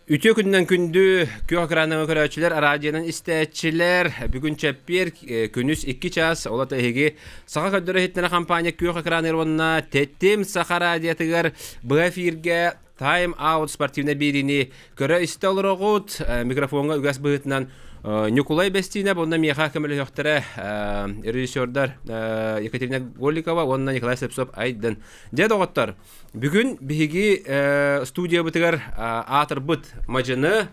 Үтүө күнүнэн күндү күөх экранаҕа көрөөччүлэр, араадьыйанан истээччилэр, бүгүн чэппиэр күнүс 2 чаас, ол ата эһиги Саха көрдөрө иһиттэрэ компания күөх экраныгар уонна Тэтим Саха радиотыгар быһа эфиргэ Time Out спортивнай биэриини көрө-истэ олороҕут. Микрофоҥҥа үгэс быһыытынан Ньукулай Бэстиинэп уонна миэхэ көмөлөһүөхтэрэ режиссердар Екатерина Голикова уонна Николай Слепцов Айдын. Дьэ, доҕоттор, Бүгүн биһиги студиябытыгар аатырбыт мадьыны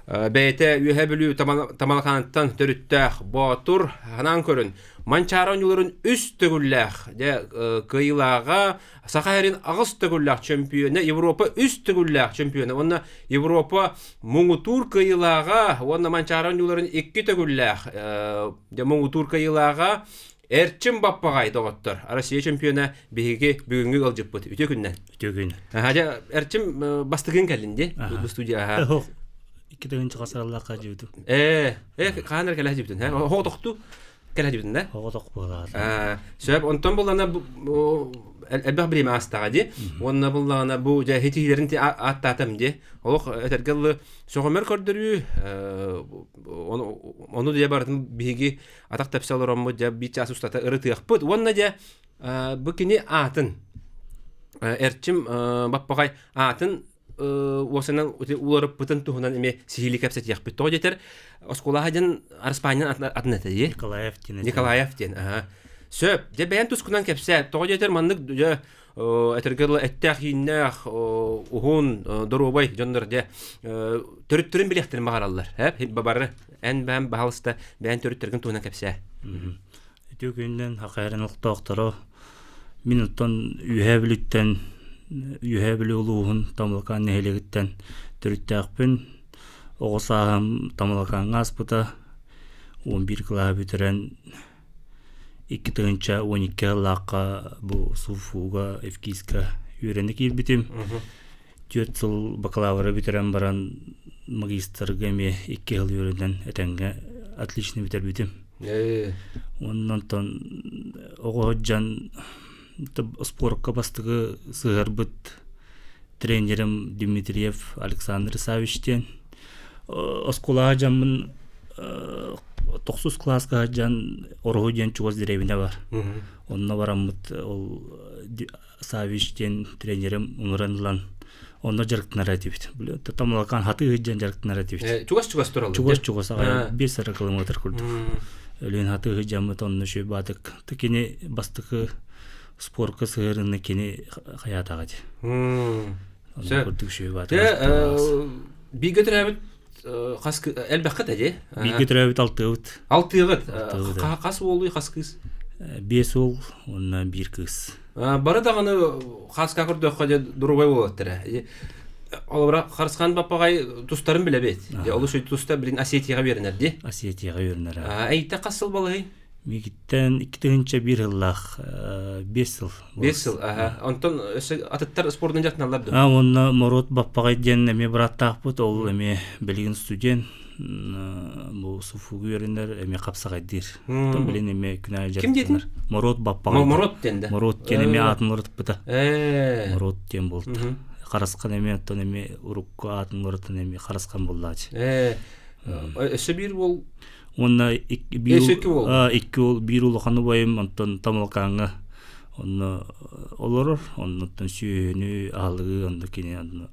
бэйэтэ Үөһээ Бүлүү Тамалаканыттан төрүттээх Боотур ханаан көрүн Манчаары оонньууларын үс төгүллээх дьэ кыайыылааҕа Саха сирин аҕыс төгүллээх чөмпүйүөнэ Европа үс төгүллээх чөмпүйүөнэ уонна Европа муҥутуур кыайыылааҕа уонна Манчаары оонньууларын икки төгүллээх дьэ муҥутуур кыайыылааҕа Эрчим Баппаҕай доҕоттор, Россия чемпиона биһиги бүгүҥҥү ыалдьыппыт. Үтүө күннэн. Үтүө күн. Аха, Эрчим бастыгын кэллин ди бу студия аха. Икки тыһыынча хасараллаахха дьибитим. Э, э хаан эрэ кэлэ дьибитин, ха? Хоҕотохту кэлэ дьибитин да? Хоҕотох буолаата. Сөп, онтон буллана элбэх бириэмэ аастаҕа ди. Уонна буллаҕына бу дьэ хитиилэрин ааттаатам ди. Олох этэргэ дылы сөҕүмэр көрдөрүү, ону дьэ барытын биһиги атах тэпсэ олороммут дьэ биир чаас устата ырытыахпыт уонна дьэ бу кини аатын Эрчим Баппаҕай аатын уосанан уларыппытын туһунан эмиэ сиһилии кэпсэтиэхпит. Тоҕо диэтэр оскуолаҕа диэн Араспаанньан атын этэ дии. Николаев диэн. Николаев диэн. Сөп. Дьэ бэйэн тускунан кэпсээ. Тоҕо диэтэр маннык дьэ этэргэ дылы эттээх-ииннээх, уһун, доруобай дьоннор дьэ төрүттэрин билиэхтэрин баҕараллар. Бары эн бэйэм баһалыста бэйэн төрүттэргин туһунан кэпсээ. Үтүө күнүнэн Хахайран олохтоохторо мин оттон Үөһээ Бүлүүттэн Үөһээ Бүлүү улууһун Тамалакаан нэһилиэгиттэн төрүттээхпин. Оҕо сааһым Тамалакааҥҥа ааспыта. 11 кылааһы бүтэрэн 2012 сыллаахха бу СУФУга ФКИСка үөрэнэ киирбитим. 4 сыл бакалавры бүтэрэн баран магистрга эмиэ 2 сыл үөрэнэн этэҥҥэ отлично бүтэрбитим. Уонна онтон оҕо сылдьан спорка бастакы сыһыарбыт тренерим Дмитриев Александр Савич диэн оскуолаҕа дьаммын тохсус кылааска сылдьан Ороһу диэн чугас дэриэбинэ бар. Онно бараммыт ол Савич диэн тренерим ыҥыран ылан онно дьарыктанар этибит. Тамалакаан хатыы сылдьан дьарыктанар этибит. Чугас-чугас тураллар. Чугас-чугас аҕай биэс сара километр курдук. Өлүөн хатыы сылдьаммыт онно шөбатык. Кини бастакы спорка сыһыарынна кини хайаатаҕа дии. Онно курдук шөбатык. Бииргэ төрөөбүт хас элбэххит эди? Бииргэ төрөөбүт алтыабыт. Алтыаҕыт. Хас уолуй, хас кыыс? Биэс уол уонна биир кыыс. Бары даҕаны хааска көрдөххө дьэ доруобай буолуохтара. Олобура Харысхан Баппаҕай тустарын билэбит. Дьэ олус туста билин Осетияҕа үөрэнэр дии. Осетияҕа үөрэнэр. Эйте хас сыл балыһый? Мигиттэн 2001 сыллаах 5 сыл. 5 сыл, аха. Онтон өссө атыттар спордун дьарыктаналлар дуо? А уонна Моруот Баппаҕай диэн эмиэ бырааттаахпыт, ол эмиэ билигин студент бу СУФУга үөрэнэр эмиэ хапсаҕайдыыр. Оттон билин эмиэ күн аайы Ким диэтин? дьарыктанар. Моруот Баппаҕай. Моруот диэн да? Моруот диэн эмиэ аатын уларытпыта. Моруот диэн буолта. Харысхан эмиэ оттон эмиэ урукку аатын уларытан эмиэ Харысхан буоллаачы. Өссө биир уол Уонна икки уол биир улахан убайым онтон Тамалкааҥҥа онно олорор. Оннуттан сүөһүнү, аһылыгы онно кини онно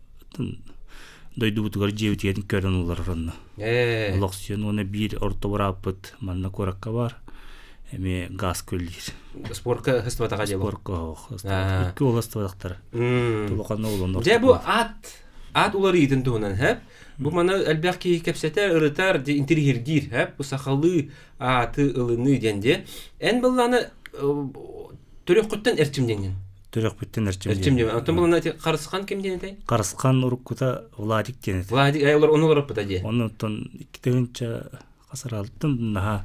дойдубутугар дьиэбитигэр көрөн олорор онно. Олохсуйан уонна биир орто бырааппыт манна куоракка баар. Эмиэ газ күллүүр. Спорка хыстыбатаҕа дьэ Спорка оһох. Икки уол астыбатахтара. Улахан уол Дьэ бу аат аат уларыйыытын туһунан һэп. Бу маны элбэх киһи кэпсэтэр, ырытар, интириһиргиир һэп. Бу сахалыы ааты ылыныы диэн дьэ. Эн быллааны төрүөххүттэн эрчим диэҥҥин. Төрөхпүттэн Эрчим Эрчим диэн. Оттон булана ити Харысхан ким диэн этэй? Харысхан уруккута Владик диэн этэ. Владик, олор ону олоруппута дии. Оннуттан 2000 хасараалтым наһаа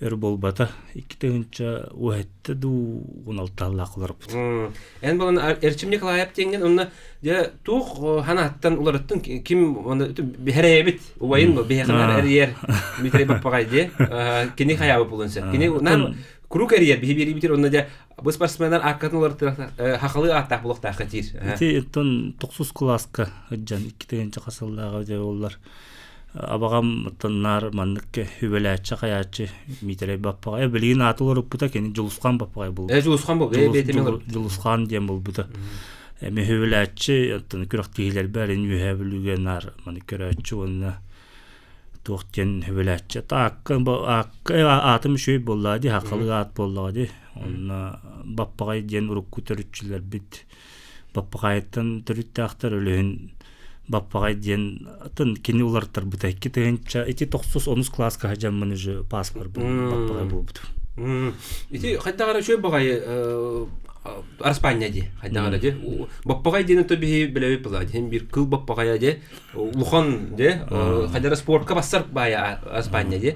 өр буолбата. 2000 уһэтте дуу 16 олоруппут. Эн булан Эрчим Николаев диэҥҥин онно дьэ туох ханааттан уларыттын ким онно биһэрэйэбит убайын биһэхэнэр эрийэр Дмитрий Баппаҕай дии. Кини хайаабы булун сеп. Кини нам Куруук эрийэр биһи биэриибитир онно дьэ бу спортсменнар ааккатын уларытыах хахалы ааттаах булуохтаахха диир. Ити оттон тохсус кылааска сылдьан 2 хасыллааҕа дьэ оллар абаҕам оттон наар маннык үбэлээччи хайааччы Миитэрэй Баппаҕай билигин ааты уларыппыта кини Дьулусхан Баппаҕай буолбут. Дьулусхан буолбут. Дьулусхан диэн буолбута. Эми үбэлээччи оттон күрэхтэһиилэрбэр ин үөһээ Бүлүүгэ наар маны көрөөччү уонна туох диэн үбэлээччи аакка аакка аатым үчүгэй буоллаҕа дии хахалыы аат буоллаҕа дии онно Баппаҕай диэн урукку төрүччүлэрбит Баппаҕайыттан төрүттээхтэр өлүһүн Баппаҕай диэн атын кини уларыттарбыта 2 тыһыынча ити тохсус онус кылааска сылдьаммын уже паспорбун Баппаҕай буолбутум. Ити хайдах эрэ үчүгэй баҕайы араспаанньа дии хайдах эрэ дии Баппаҕай диэн то биһи билэбит была диэн биир кыл баппаҕайа дии улахан дии хайдара спортка бассар баайа араспаанньа дии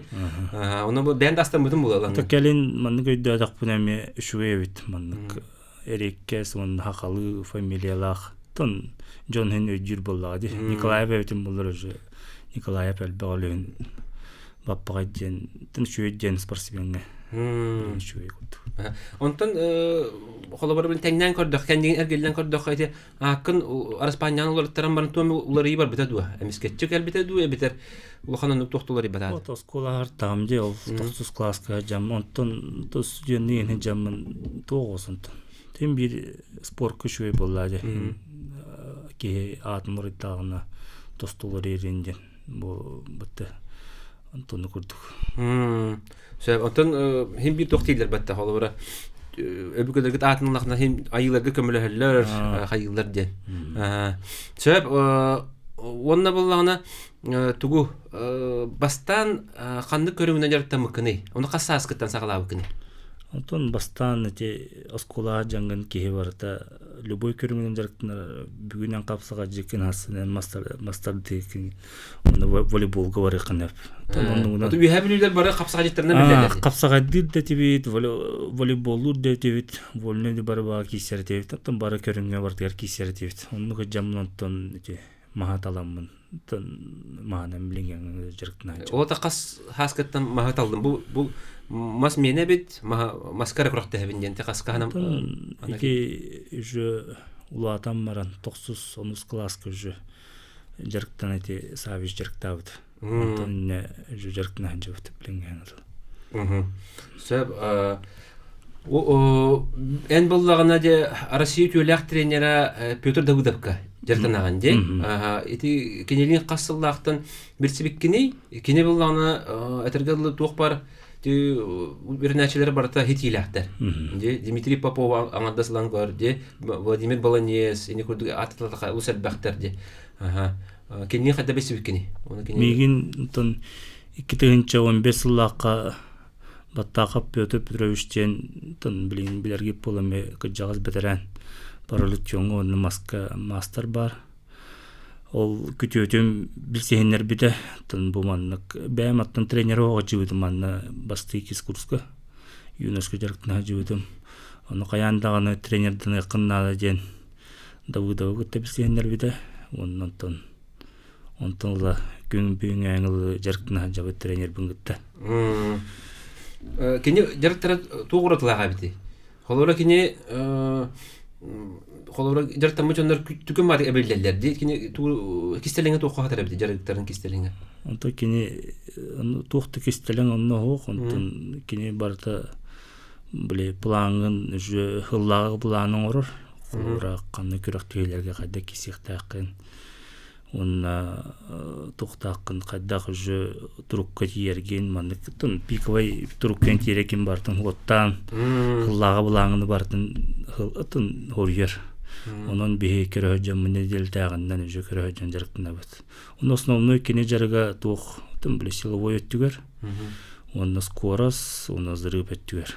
ону бу бэйэн да астаммытым буолалан кэлин маннык өйдөөтөхпүнэ эмиэ үчүгэй эбит маннык эриэккэс уонна хахалыы фамилиялаах тон дьон иһин өйдүүр буоллаҕа дии Николаев эбитин буллар уже Николаев элбэх өлүһүн Баппаҕай диэн тын үчүгэй диэн спортсмеҥҥа үчүгэй курдук. Онтон холобур тэҥнээн көрдөх, кэннигин эргиллэн көрдөххө ити ааккын араспаанньаҕын уларыттаран баран туом уларыйыы барбыта дуо? Эмискэччи кэлбитэ дуу эбэтэр улахан оннук туох уларыйбатаа? Вот оскуола тахым дии ол тохсус кылааска дьам онтон студенныйын дьаммын туох онтон. Тим биир спортка үчүгэй буоллаа дии. Киһи аатын уларыйдааҕына тостулар иэрин диэн бу бытты Антону курдук. Сөп. Онтон хим биир туох дииллэр батта холобура өбүгэлэргит аатын ыллахна хим айыыларга көмөлөһөллөр хайыылар диэн. Сөп. Уонна буллаҕына тугу бастаан ханнык көрүҥүнэн дьарыктаммыккыный? Ону хас сааскыттан саҕалаабыккыный? Онтон бастаан ити оскуолаҕа дьаҥҥын киһи барыта любой көрүҥүнэн дьарыктанар бүгүнэн хапсаҕа дьиккин хассынан мастардыыккин Онно волейболга барыаххын сөп. Оннугунан Үөһээ Бүлүүлэр бары хапсаҕайдьыттарынан биллэллэр. Хапсаҕайдыыр да этибит, волейболлуур да этибит, вольнай да бары баҕа киирсэр этибит. Оттон бары көрүҥҥэ барытыгар киирсэр этибит. Оннук дьаммын онтон ити маһа таламмын маһынан билиҥҥэ дьарыктанааччы. Ол хас хааскыттан маһы талдым. Бу бу мас миэнэ эбит, маска эрэ күрэхтэһэбин диэн хаскаһынан Ити уже улаатан баран тохсус онус кылааска уже дьарыктан ити Савич дьарыктаабыт. Онтон иннэ дьарыктана сылдьыбыт билиҥҥэ Сөп. Эн буллаҕына де Россия үтүөлээх тренера Петр Давыдовка дьарыктанаҕын дии. Ити кинилиин хас сыллаахтан билсибиккиний? Кини буллаҕына этэргэ дылы туох бар үөрэнээччилэр барыта хитиилээхтэр. Дмитрий Попов аҥардас ылан көр, Владимир Баланьес, ини курдук ааттаталаха улус элбэхтэр ди. Кинини хайда билсибиккини? Миигин онтон 2015 сыллаахха Баттаахап Петр Петрович диэн билигин билэргит буолан кырдьаҕас бэтэрээн паралитиоҥҥа уонна маска маастар баар. Ол күтүөтүм билсиһиннэрбитэ. Оттон бу маннык бэйэм аттан тренер оҕо манна бастыы иккис курска юношка дьарыктана сылдьыбытым. Ону хайаан даҕаны тренерданыаххын наада диэн Давыдовы кытта билсиһиннэрбитэ. Уонна онтон онтон ыла күн бүгүҥҥэ ылы дьарыктана сылдьабыт тренербин кытта. Кини дьарыктара туох уратылаах эбитий? Холобура кини холобура дьарыктаммыт дьоннор түгэн баатык эбиллэллэр дии. Кини кистэлэҥэ туохха хатар эбит дьарыктарын кистэлэҥэ. Онтон кини туох да кистэлэҥ онно суох. Онтон кини барыта били плаҥҥын уже ыллааҕы план оҥорор. Холобура ханна күрэхтэһиилэргэ хайдах киирсиэхтээххин уонна туохтааххын хайдах уже турукка тиийэргин маннык пиковай турукка тиийэргин барытын уоттаан ыллааҕы былааҥыны барытын атын хоруйар онон биһи көрөһө дьоммун нэдиэлэтээҕинэн уже көрөһө дьон дьарыктанабыт онно основной кини дьарыга туох били силовой өттүгэр уонна скорость уонна взрыв өттүгэр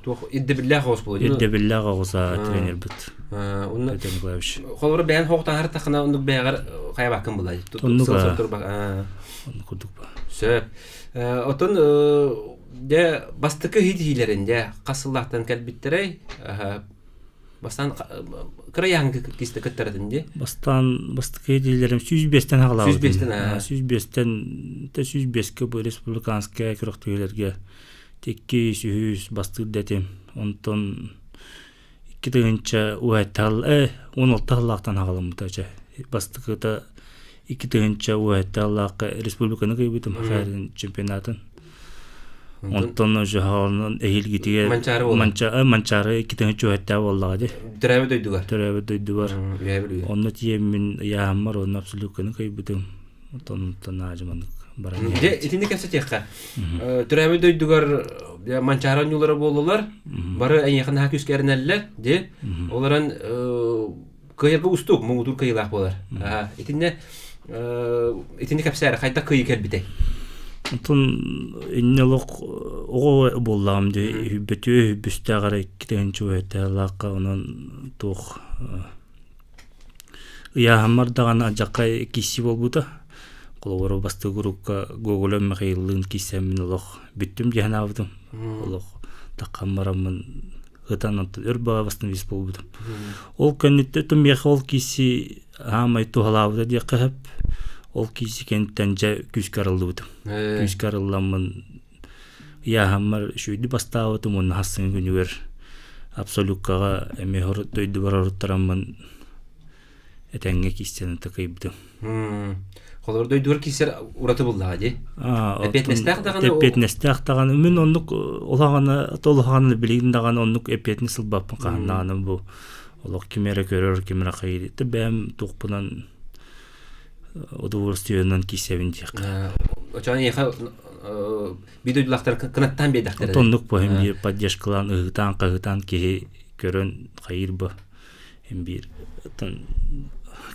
туох ирдэбиллээх оҕус буолуо ирдэбиллээх оҕус тренербит Петр Николаевич холобура бэйэн хоҕутан тахына оннук бэйэҕэр хайабаккын булай оннук оннук курдук ба сөп отон дьэ бастакы хитиилэрин дьэ хас сыллаахтан кэлбиттэрэй Бастаан кыра яһаҥ кисте кыттаратын дии. Бастаан бастакы этиилэрим 105-тэн хаҕалаабытым. 105-тэн 105-тэн те 105-ке бу республиканскай күрэхтэһиилэргэ Иккис, үһүс бастыыр да этим. Онтон 2 тыһыынча 16 сыллаахтан аҕаламмыта чэ. Бастакыта 2017 сыллаахха республиканы кыайбытым Хахайрын чемпионатын. Онтон уже хаалан эһиилгитигэр Манчаары буолла. Манчаары 2017 буоллаҕа дии. Төрөөбүт дойдугар. Төрөөбүт дойдубар. Үөһээ Онно тиийэммин ыйааһыммар онно абсолютканы кыайбытым. Онтон онтон аадьы маннык баран Дьэ, итини кэпсэтиэххэ. Төрөөбүт дойдугар Манчаары оонньуулара буоллулар. Бары эйиэхэ наһаа күүскэ эрэнэллэр. Дьэ, олорон кыайарга устук, муҥутуур кыайыылаах буолар. Итиннэ итини кэпсээрэ хайдах кыайыы кэлбитэй? Онтон инньэ олох оҕо буоллаҕым дии үһүбүтүө үһүбүстээх эрэ 2 тыһыынча онон туох ыйааһыммар даҕаны алдьархай киирсии буолбута. Холобура бастакы группа Гоголев Михаиллыын киирсэммин олох бүттүм дии санаабытым. Олох таххан бараммын ытан онтон өр баҕа восстановить буолбутум. Ол кэнниттэн миэхэ ол киирсии аамай туһалаабыта диэххэ сөп. Ол киирсии кэнниттэн дьэ күүскэ арыллыбытым. Күүскэ арылламмын ыйааһыммар үчүгэйдик бастаабытым уонна хас күнүгэр абсолюккаҕа эмиэ дойдубар оруттараммын этэҥҥэ киирсэн такайбытым. Холобур дойдугар киирсэр ураты буллаҕа дии. Эппиэтинэстээх даҕаны. Эппиэтинэстээх даҕаны. Мин оннук улаҕана толуһаҕана билигин даҕаны оннук эппиэтинэс ылбаппын хаһан бу олох ким эрэ көрөр, ким эрэ хайыр. Бэйэм туохпунан удовольствиенан киирсэбин диэххэ. Очон эйиэхэ биир дойдулаахтар кынаттаан биэрдэхтэрэ. Оннук бу биир поддержкалаан ыһыытаан хаһыытаан киһи көрөн хайыыр бу биир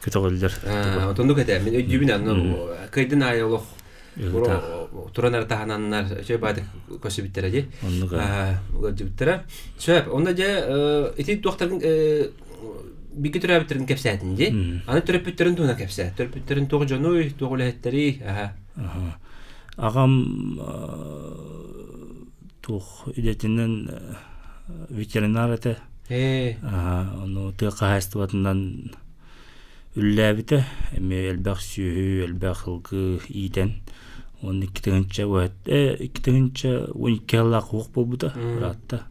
көтөҕөллөр. Отоннук этэ. Мин өйдүүбүн анны кыйдын аайы олох туран эрэ таһананнар үчүгэй баайдык көрсүбүттэрэ дии. Оннук. Ыалдьыбыттара. Сөп. Онно дьэ ити туохтарын бииргэ төрөөбүттэрин кэпсээтин дии. Аны төрөппүттэрин туһунан кэпсээ. Төрөппүттэрин туох дьонуй, туох үлэһиттэрий? Аха. Аҕам туох идэтинэн ветеринар этэ. Ону тыа хаһаайыстыбатынан үлэлээбитэ. Эмиэ элбэх сүөһү, элбэх сылгы иитэн. Уон 2012 сыллаах уох буолбута ыраатта.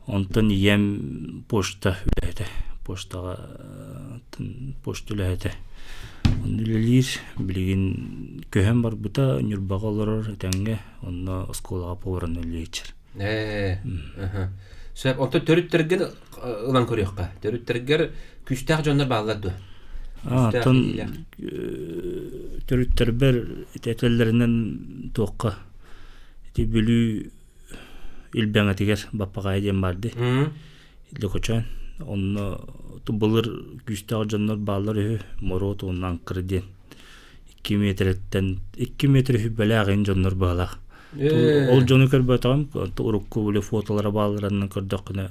Онтон ийэм почта үлэһитэ. Почтаҕа почта үлэһитэ. Онно үлэлиир. Билигин көһөн барбыта, Ньурбаҕа олорор этэҥҥэ. Онно оскуолаҕа поварынан үлэлиир. Сөп. Онтон төрүттэргин ылан көрүөххэ. Төрүттэргэр күүстээх дьоннор бааллар дуо? Онтон төрүттэрбэр этэллэринэн туохха ити Бүлүү Илбэҥэтигэр Баппаҕаайы диэн баар дии. Лөкөчөөн. Онно былыр күүстээх дьоннор бааллар үһү. Моруот уонна Аҥкыр диэн. 2 миэтэрэттэн 2 метр үһү бэлээх дьоннор быһалаах. Ол дьону көрбөтөҕүм. Урукку били фотолара баалларынан көрдөххүнэ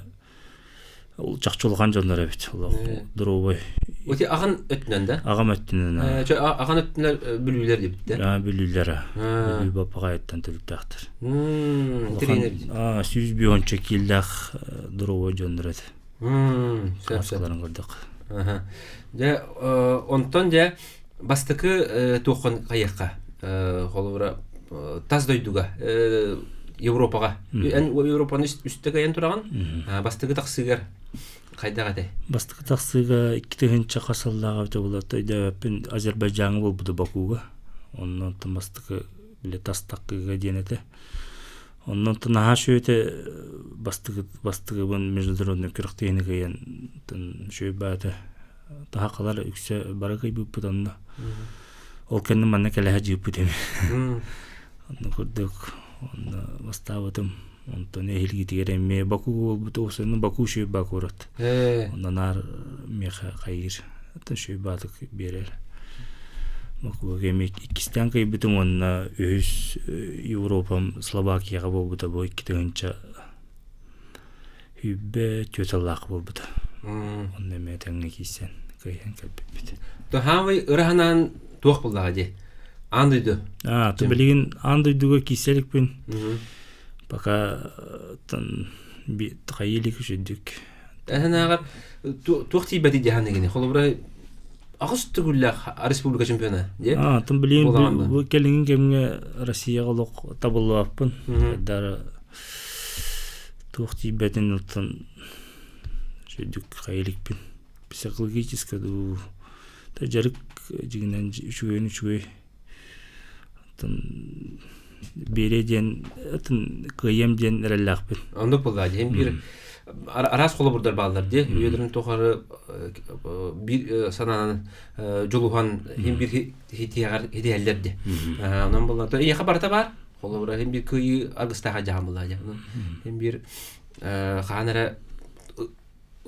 чахчы улахан дьоннор эбит. Олох здоровый. Ити аҕан өттүнэн да? Аҕам өттүнэн. Аҕан өттүнэн бүлүүлэр диэбиттэр. Бүлүүлэр. Бүлүү Баппаҕайыттан төрүттээхтэр. 150 киилээх здоровый дьоннор этэ. Сөп. Көрдөх. Дьэ, онтон дьэ бастакы туоххан хайыахха холобура тас дойдуга Европаҕа. Эн Европаны үстэ кыайан тураҕын. Бастакы тахсыыгар хайдах этэй? Бастакы тахсыыга 2000 хас сыллааҕа эбитэ буолла өйдөөбөппүн Азербайджаҥҥа буолбута Бакуга. Онно онтон бастакы били тас тахсыыга диэн этэ. Онно онтон наһаа үчүгэй бастакы бастакыбын международный күрэхтэһиини кыайан үчүгэй баата таһа үксэ бары кыайбыппыт онно. Ол кэннэ манна кэлэһэ дьииппит эми. Онно курдук онно бастаабытым. Онтон эһилгитигэр эмиэ Баку буолбут уусаны Баку үчүгэй куорат. Онно наар миэхэ хайыыр. Оттон үчүгэй баатык биэрэр. Бакуга эмиэ иккистээн кыайбытым уонна үһүс Европам Словакияҕа буолбута бу 2024 сыллаах буолбута. Онно эмиэ тэҥҥэ киирсэн кыайан кэлбиппит. Хаамай ыраһанаан туох буллаҕа дии? Аан дойду. А, то билигин аан дойдуга киирсэ иликпин. Пока хайыы илик үчүгдүк. Эһэнааҕар туох тиийбэти дьаһан Холобура аҕыс төгүллээх республика чемпиона дии. А, тон билигин бу кэлиҥҥи кэмҥэ Россияҕа олох табыллыбаппын. Дара Туох тиийбэтин оттон сүрдүк хайылыкпын. Психологически дуу та дьарык дьиҥинэн үчүгэйин үчүгэй. Оттон биэриэ диэн атын кыайыам диэн эрэллээхпин. Оннук буолла диэн биир араас холобурдар бааллар дии. Үйэлэрин тухары биир санаанан дьулуһан иһин биир хитиһэллэр дии. Онон буолла эйиэхэ барыта баар. Холобура иһин биир кыайыы аргыстааха дьаһан буолла дии. Иһин биир хаан эрэ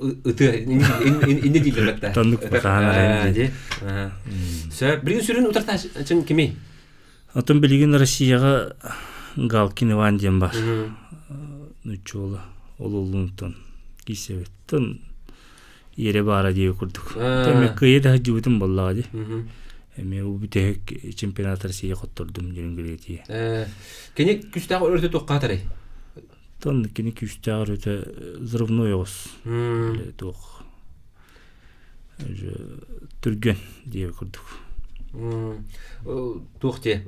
ытыа инне дииллэр бэтта. Тоннук хаан эрэ дии. Сөп. Билигин сүрүн утартаачын кимий? Отон билигин Россияҕа Галкин Иван диэн бар. Нуччуола ол улуунтан киисэбиттэн иэрэ баара диэби курдук. Эми кыайа да сылдьыбытым буоллаҕа дии. Эми бу бүтэһик чемпионат Россия хоттордум диэн билиэтии. Кини күүстээх өрүтэ туохха атарый? Тон кини күүстээх өрүтэ взрывной оҕус. Туох түргэн диэби курдук. Туох диэ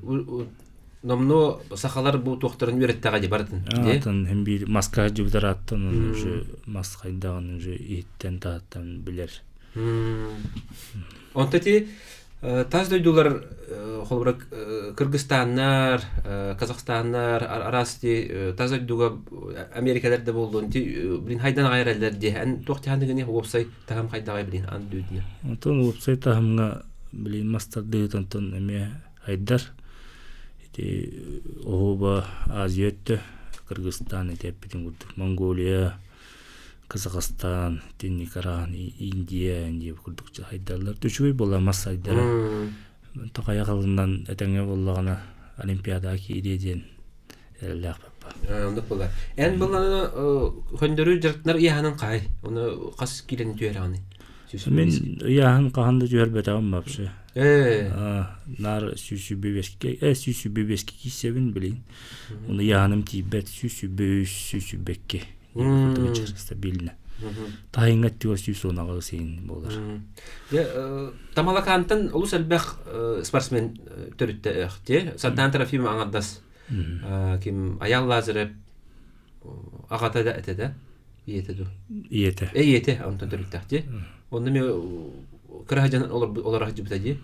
номнуо сахалар бу туохтарын үөрэттэҕэ дии барытын Атын һин биир маска сылдьыбытар аттан уже мас хайдаҕын уже иһиттэн таһыттан билэр. Онто ити тас дойдулар холобура Кыргызстаннар, Казахстаннар араас ити тас дойдуга Америкалар да буоллун ити блин хайдан аҕай эрэллэр дии эн туох тиһаныгыны уопсай таһым хайдаҕай блин ан дүүдүнэ. Онтон уопсай таһымҥа блин мастардыытын эмиэ айдар ити оһуоба Азия өттө Кыргызстан ити эппитин курдук Монголия Казахстан, Никаран, Индия диэбит курдук сайдаллар. Үчүгэй буолла мас сайдара. Тоқайа халынан этэҥҥэ буоллаҕына Олимпиадаҕа киириэ диэн эрэллээх папа. Оннук буолар. Эн буллана хөннөрүү дьарыктанар ыйааһынын хаһай? Оны хас киилэни түһэрэҕиний? Мин ыйааһын хаһан да түһэрбэтэҕим вообще. Наар 125-ке, 125-ке киирсэбин билин. Оны ыйааһыным тиийбэт 123, 122. Стабильно. Таһыҥҥа өттүгэр 118 иһин буолар. Тамалакаантан олус элбэх спортсмен төрүттээх дии. Сардаан Трофимов аҥардас ким Аял Лазарев аҕата да этэ да ийэтэ дуу. Ийэтэ. Ийэтэ онтон төрүттээх дии. Онно эмиэ кыра сылдьан олоро сылдьыбыта дии.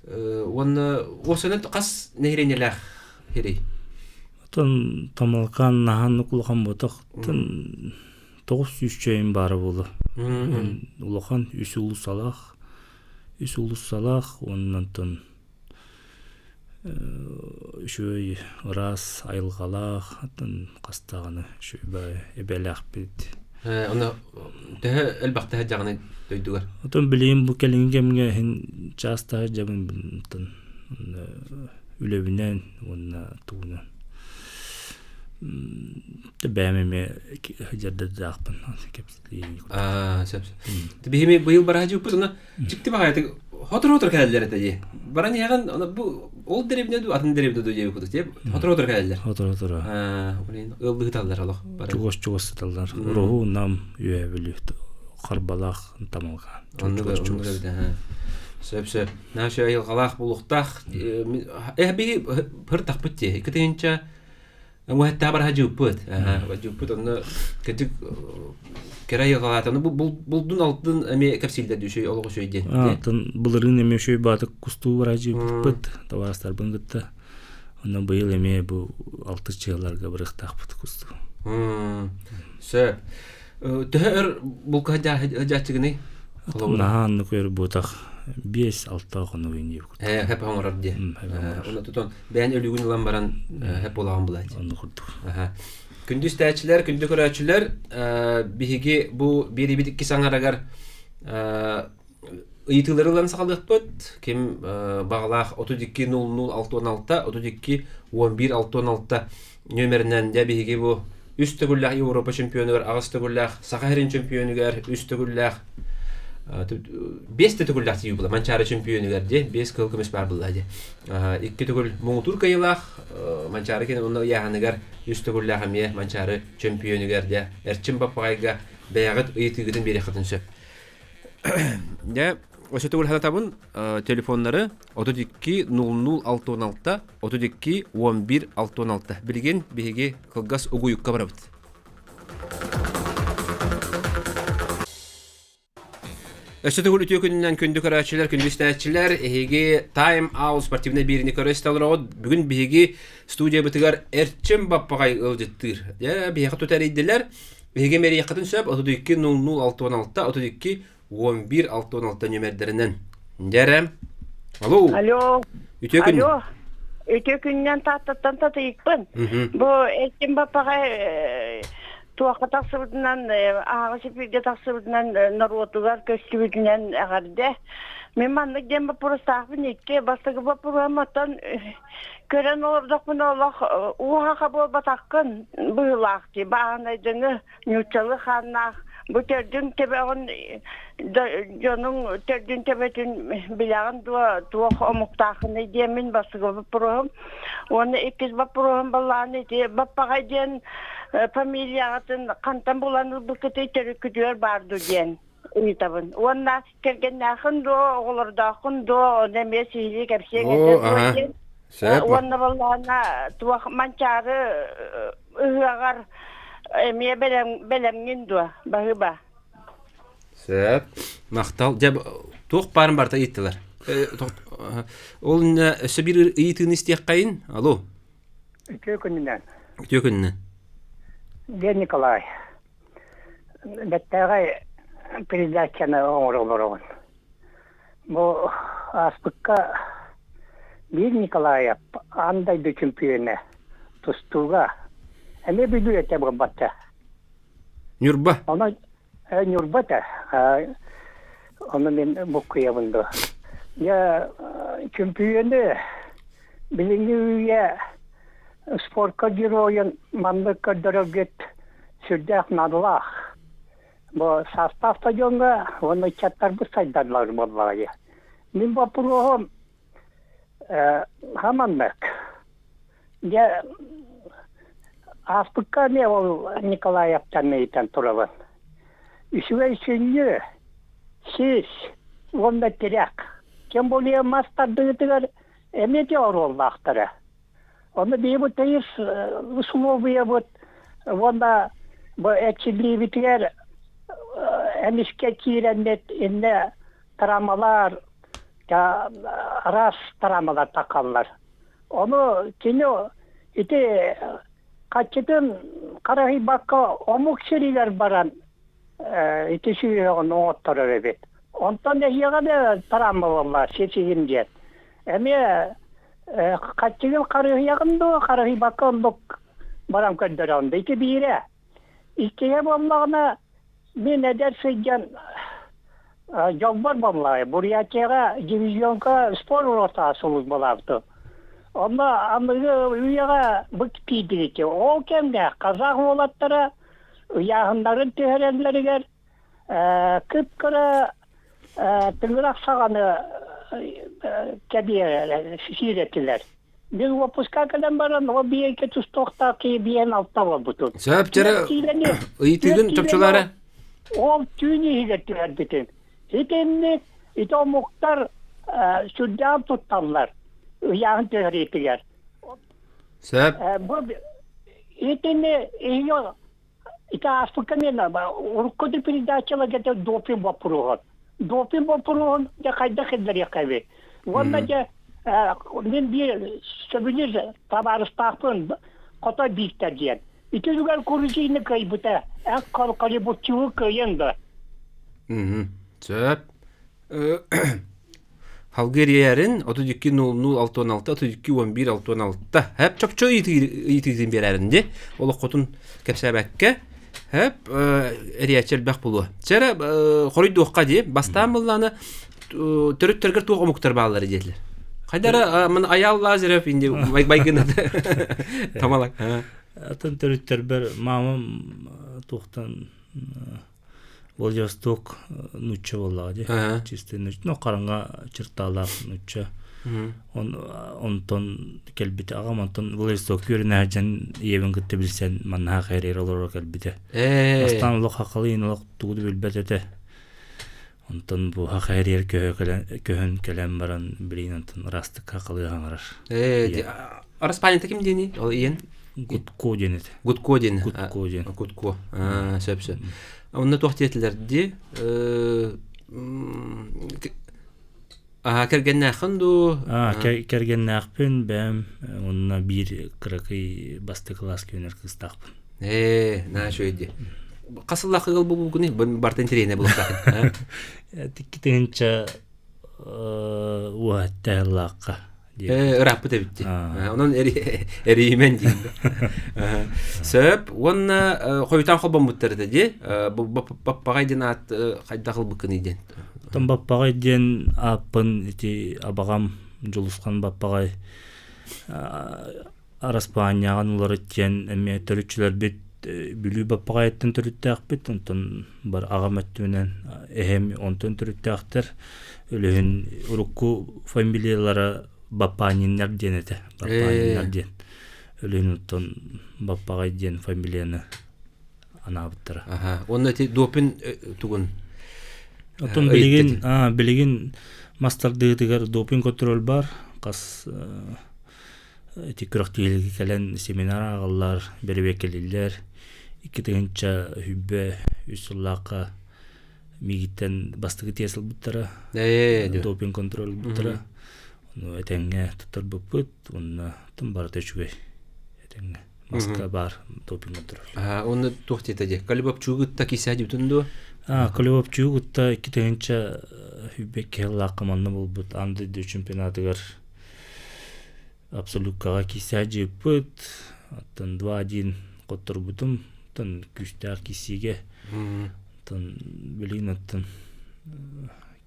Уонна уопсайынан хас нэһилиэнньэлээх сирий? Оттон Тамалкаан наһааннык улахан буотах. Оттон 900 чөйүн баара буолуо. Улахан үс улуусалаах, үс улуусалаах уонна онтон үчүгэй ыраас айылҕалаах, оттон хастаҕына үчүгэй эбэлээхпит. Ону төһө элбэхтэ сылдьаҕыный дойдугар? Оттон билигин бу кэлиҥҥи кэмҥэ иһин чаастаһа сылдьабын оттон үлэбинэн уонна тугунан бэйэм эмиэ сылдьардаахпын кэпсэтии Аа, сөп. Биһими быйыл бараһа дьыппыт, уна чикти баҕайытык хотор-хотор кэлэллэр этэ дии. Баран иһэҕин, аны бу ол дэриэбинэ дуу, атын дэриэбинэ дуу диэбит курдук дии. Хотор-хотор кэлэллэр. Хотор-хотор. Аа, блин, ыаллыһыталлар олох. Чугас-чугас сыталлар. Ороһу, Нам, Үөһээ Бүлүү, Харбалаах, Тамалҕаан. Чугас-чугас. Сөп, сөп. Наша айылҕалаах булуохтаах. Э, биһи хыртахпыт дии. Икки Уһаттаа бараһа дьыыппыт. Дьыыппыт онно кырдьык кэрэ айылҕалаата. Ону булдун алтын эмиэ кэпсииллэр дии үчүгэй олох үчүгэй диэн. Алтын былырыын эмиэ үчүгэй баатык кустуу бараһа дьыыппыт табаарыстарбын кытта. Онно быйыл эмиэ бу алтыс чыаларга барыахтаахпыт кустуу. Сөп. Төһө өр булка сылдьааччыгыный? Наһаа оннук өр буотах 5-6 хонук иннии Ээ, хэп оҥорор диэ. Онно тутан бэйэн өлүүгүн ылан баран хэп буолаҕын булааччы. Онно курдук. Күндү истээччилэр, күндү көрөөччүлэр, биһиги бу биэрибит иккис аҥарыгар ыйытыылары ылан саҕалыахпыт. Ким баҕалаах 32 00 66 32 11 66 нүөмэринэн дьэ биһиги бу үс төгүллээх Европа чемпионугар, аҕыс төгүллээх Саха сирин чемпионугар, үс төгүллээх биэс да төгүллээх тиийүү була Манчаары чемпионугар дии биэс кыһыл көмүс баар буолла дии икки төгүл муҥутуур кыайыылаах Манчаары кини онно ыйааһыныгар үс төгүллээх эмиэ Манчаары чемпионугар дии Эрчим Баппаҕайга бэйэҕит ыйытыыгытын биэриэххитин сөп. Дьэ. Өссө төгүл санатабын, телефоннары 32 00 66 32 11 66. Билигин биһиги кылгас угуйукка барабыт. Өссө төгүл үтүө күнүнэн күндү көрөөччүлэр, күндү истээччилэр, эһиги Time Out спортивнай биэриини көрө истэ олороҕут. Бүгүн биһиги студиябытыгар Эрчим Баппаҕай ыалдьыттыыр. Дьэ, биһиэхэ тута эрийдилэр. Биһиги мэриэххитин сөп 32 00 66 32 11 66 нүмердэринэн. Дьэ Алло. Алло. Үтүө күн. Алло. Үтүө күннэн Тааттаттан татыйыкпын. Бу Эрчим Баппаҕай туохха тахсыбытынан, аһаҕас эфиргэ тахсыбытынан норуотугар көстүбүтүнэн эҕэрдэ. Мин маннык диэн боппуруостаахпын икки бастакы боппуруоһум оттон көрөн олордохпуна олох ууһаха буолбатаххын быһыылаах дии бааһынайдыҥы ньууччалыы хааннаах бу төрдүн төбөҕүн дьонуҥ төрдүн төбөтүн билэҕин дуо туох омуктааххыный диэн мин бастакы боппуруоһум Уонна иккис боппуруоһум баллаан ити Баппаҕай диэн фамилияҕытын хантан булан ылбыккытый төрүккүтүгэр баар дуу диэн ыйытабын. Уонна кэргэннээххин дуо, оҕолордооххун дуо, ону эмиэ сиһилии кэпсиэҥ этэ Оо, дуо аһа. диэн. Сөп. Уонна баллаана туох Манчаары ыһыаҕар эмиэ бэлэм бэлэмҥин дуо, баһыыба. Сөп. Махтал. Дьэ, туох баарын барыта ыйыттылар. Ол иннэ өссө биир ыйытыыны истиэххэйин. Алло. Үтүө күнүнэн. Үтүө күнүнэн. Диэн Николай. Бэттээҕэй передачаны оҥоро олороҕун. Бу ааспыкка биир Николаев аан дойду чемпиона тустууга эмиэ Бүлүү этэ буолбатта. Ньурба. Онон Ньурба этэ. Ону мин буккуйабын дуо. Дьэ, чөмпүйүөнү билиҥҥи үйэ спорка геройун маннык көрдөрөргүт сүрдээх наадалаах. Бу саастаах стадиоҥҥа уонна ыччаттарбыт сайдаллар буоллаҕа дии. Мин боппуруоһум хаманнык. Дьэ, ааспыкка эмиэ ол Николаевтан ыйытан турабын. Үчүгэй сүнньү, сис уонна тирэх. Тем более мас тардыытыгар эмиэ те оруоллаахтара. Онно биһиги тыйыс условиябыт уонна бу эрчиллиибитигэр эмискэ киирэммит иннэ травмалар, араас травмалар таххаллар. Ону кини ити хаччытын харыһыйбакка омук сиригэр баран ити сүһүөҕүн оҥотторор эбит. Онтон эһиэхэ да травма буолла сисигин диэн. Эмиэ хаччыгын харыһыйаҕын дуо, харыһыйбакка оннук баран көрдөрөҕүн да ити биирэ. Иккиһэ буоллаҕына мин эдэр сылдьан дьолбор буоллаҕай Бурятияҕа дивизионка спорт уруоктаах сулууспалаабытым. Онно аныгы үйэҕэ бу киирдигити. Ол кэмҥэ казах уолаттара ыйааһыннарын түһэрэллэригэр кып-кыра тыҥырах саҕаны кэбиэрэ сиир этилэр. Мин уоппуска кэлэн баран ол биэйкэ тустуохтаах киһи биэн алта буолбутум. Сөп чэрэ ыйытыыгын чопчулаары. Ол түүн иһигэр түһэрбитим. Итинник ити омуктар сүрдээх тутталлар ыйааһын түһэриитигэр. Сөп. Бу итини ее ити ааспыкка мен урукку передачаларга допинг боппуруоһун. Допинг боппуруоһун дьэ хайдах киллэриэххэ Уонна дьэ мин биир сөбүлүүр табаарыстаахпын Хотой Бииктэр диэн. Ити үлүгэр Курузины кыайбыта. Эн Колибутчугу кыайан да. Сөп. Халгы эрийэрин 32 00 66 32 11 66 хэп чопчу ыйытыытын биэрэрин ди олоххутун кэпсээбэккэ хэп эрийээччи элбэх булуо. Чэрэ хоруйдуохха дии бастаан буллааны төрүттэргэр туох омуктар бааллар диэтилэр. Хайдара мын Аял Лазарев инди байгына тамалак. Атын төрүттэрбэр мамам туохтан Владивосток нучча буоллаҕа дии. Чисто ну хараҥа черталаах нучча. Он онтон кэлбитэ аҕам онтон Владивосток үөрэнэ сылдьан ийэбин кытта билсэн маннаһа кэрийэр олоро кэлбитэ. Бастаан олох хахалыын олох тугу да билбэт этэ. Онтон бу хахайрыйар көһөн кэлэн баран билигин онтон ыраастык хахалыы хаҥарар. Э, Араспаанньата ким диэний? Ол иен? Гудко диэн этэ. Гудко диэн. Гудко диэн. Гудко. Сөп сөп. Онно туох диэтилэр дии? Аа, кэргэннээххин дуу? Аа, кэргэннээхпин, бэйэм онно биир кыракый бастакы кылааска үөрэнэр кыыстаахпын. Ээ, наһаа үчүгэй дии. Хас сыллаах ыал буолбуккунуй? Бартын интэриэһинэй буолуохтаахын. Икки тыһыынча уоһатта сыллаахха. Ээ, ырааппыт эбит дии. Онон эрийимэн диин. Сөп. Уонна хойутаан холбоммуттар этэ дии. Баппаҕай диэн аат хайдах ылбыккыный диэн. Оттон Баппаҕай диэн ааппын ити абаҕам Дьулусхан Баппаҕай Араспаанньаҕын уларыт диэн эмиэ төрүччүлэрбит Бүлүү Баппаҕайыттан төрүттээхпит, онтон бар аҕам өттүнэн эһэм онтон төрүттээхтэр. Өлөһүн урукку фамилиялара Баппааниннар диэн этэ. Баппааниннар диэн. Өлөһүн оттон Баппаҕай диэн фамилияны анаабыттара. Аха. Уонна ити допин тугун Оттон билигин билигин мас тардыытыгар допинг контроль бар. Хас ити күрэхтэһиилэргэ кэлэн семинар ааҕаллар, бэрэбиэркэлииллэр. Икки тыһыынча сүүрбэ үс сыллаахха миигиттэн бастакы тиэс ылбыттара. Допинг контроль ылбыттара. Ону этэҥҥэ туттарбыппыт уонна тым барыта үчүгэй этэҥҥэ. Маска баар допинг контроль. Онно туох диэтэ дии? Колебопчугу кытта киисэ дьибитин дуо? Колебопчугу кытта икки тыһыынча сүүрбэ икки сыллаахха манна буолбут аан дойду чемпионатыгар абсолюткаҕа киирсэ дьыыппыт. Оттон 2-1 хотторбутум. Оттон күүстээх киирсиигэ. Оттон билигин оттон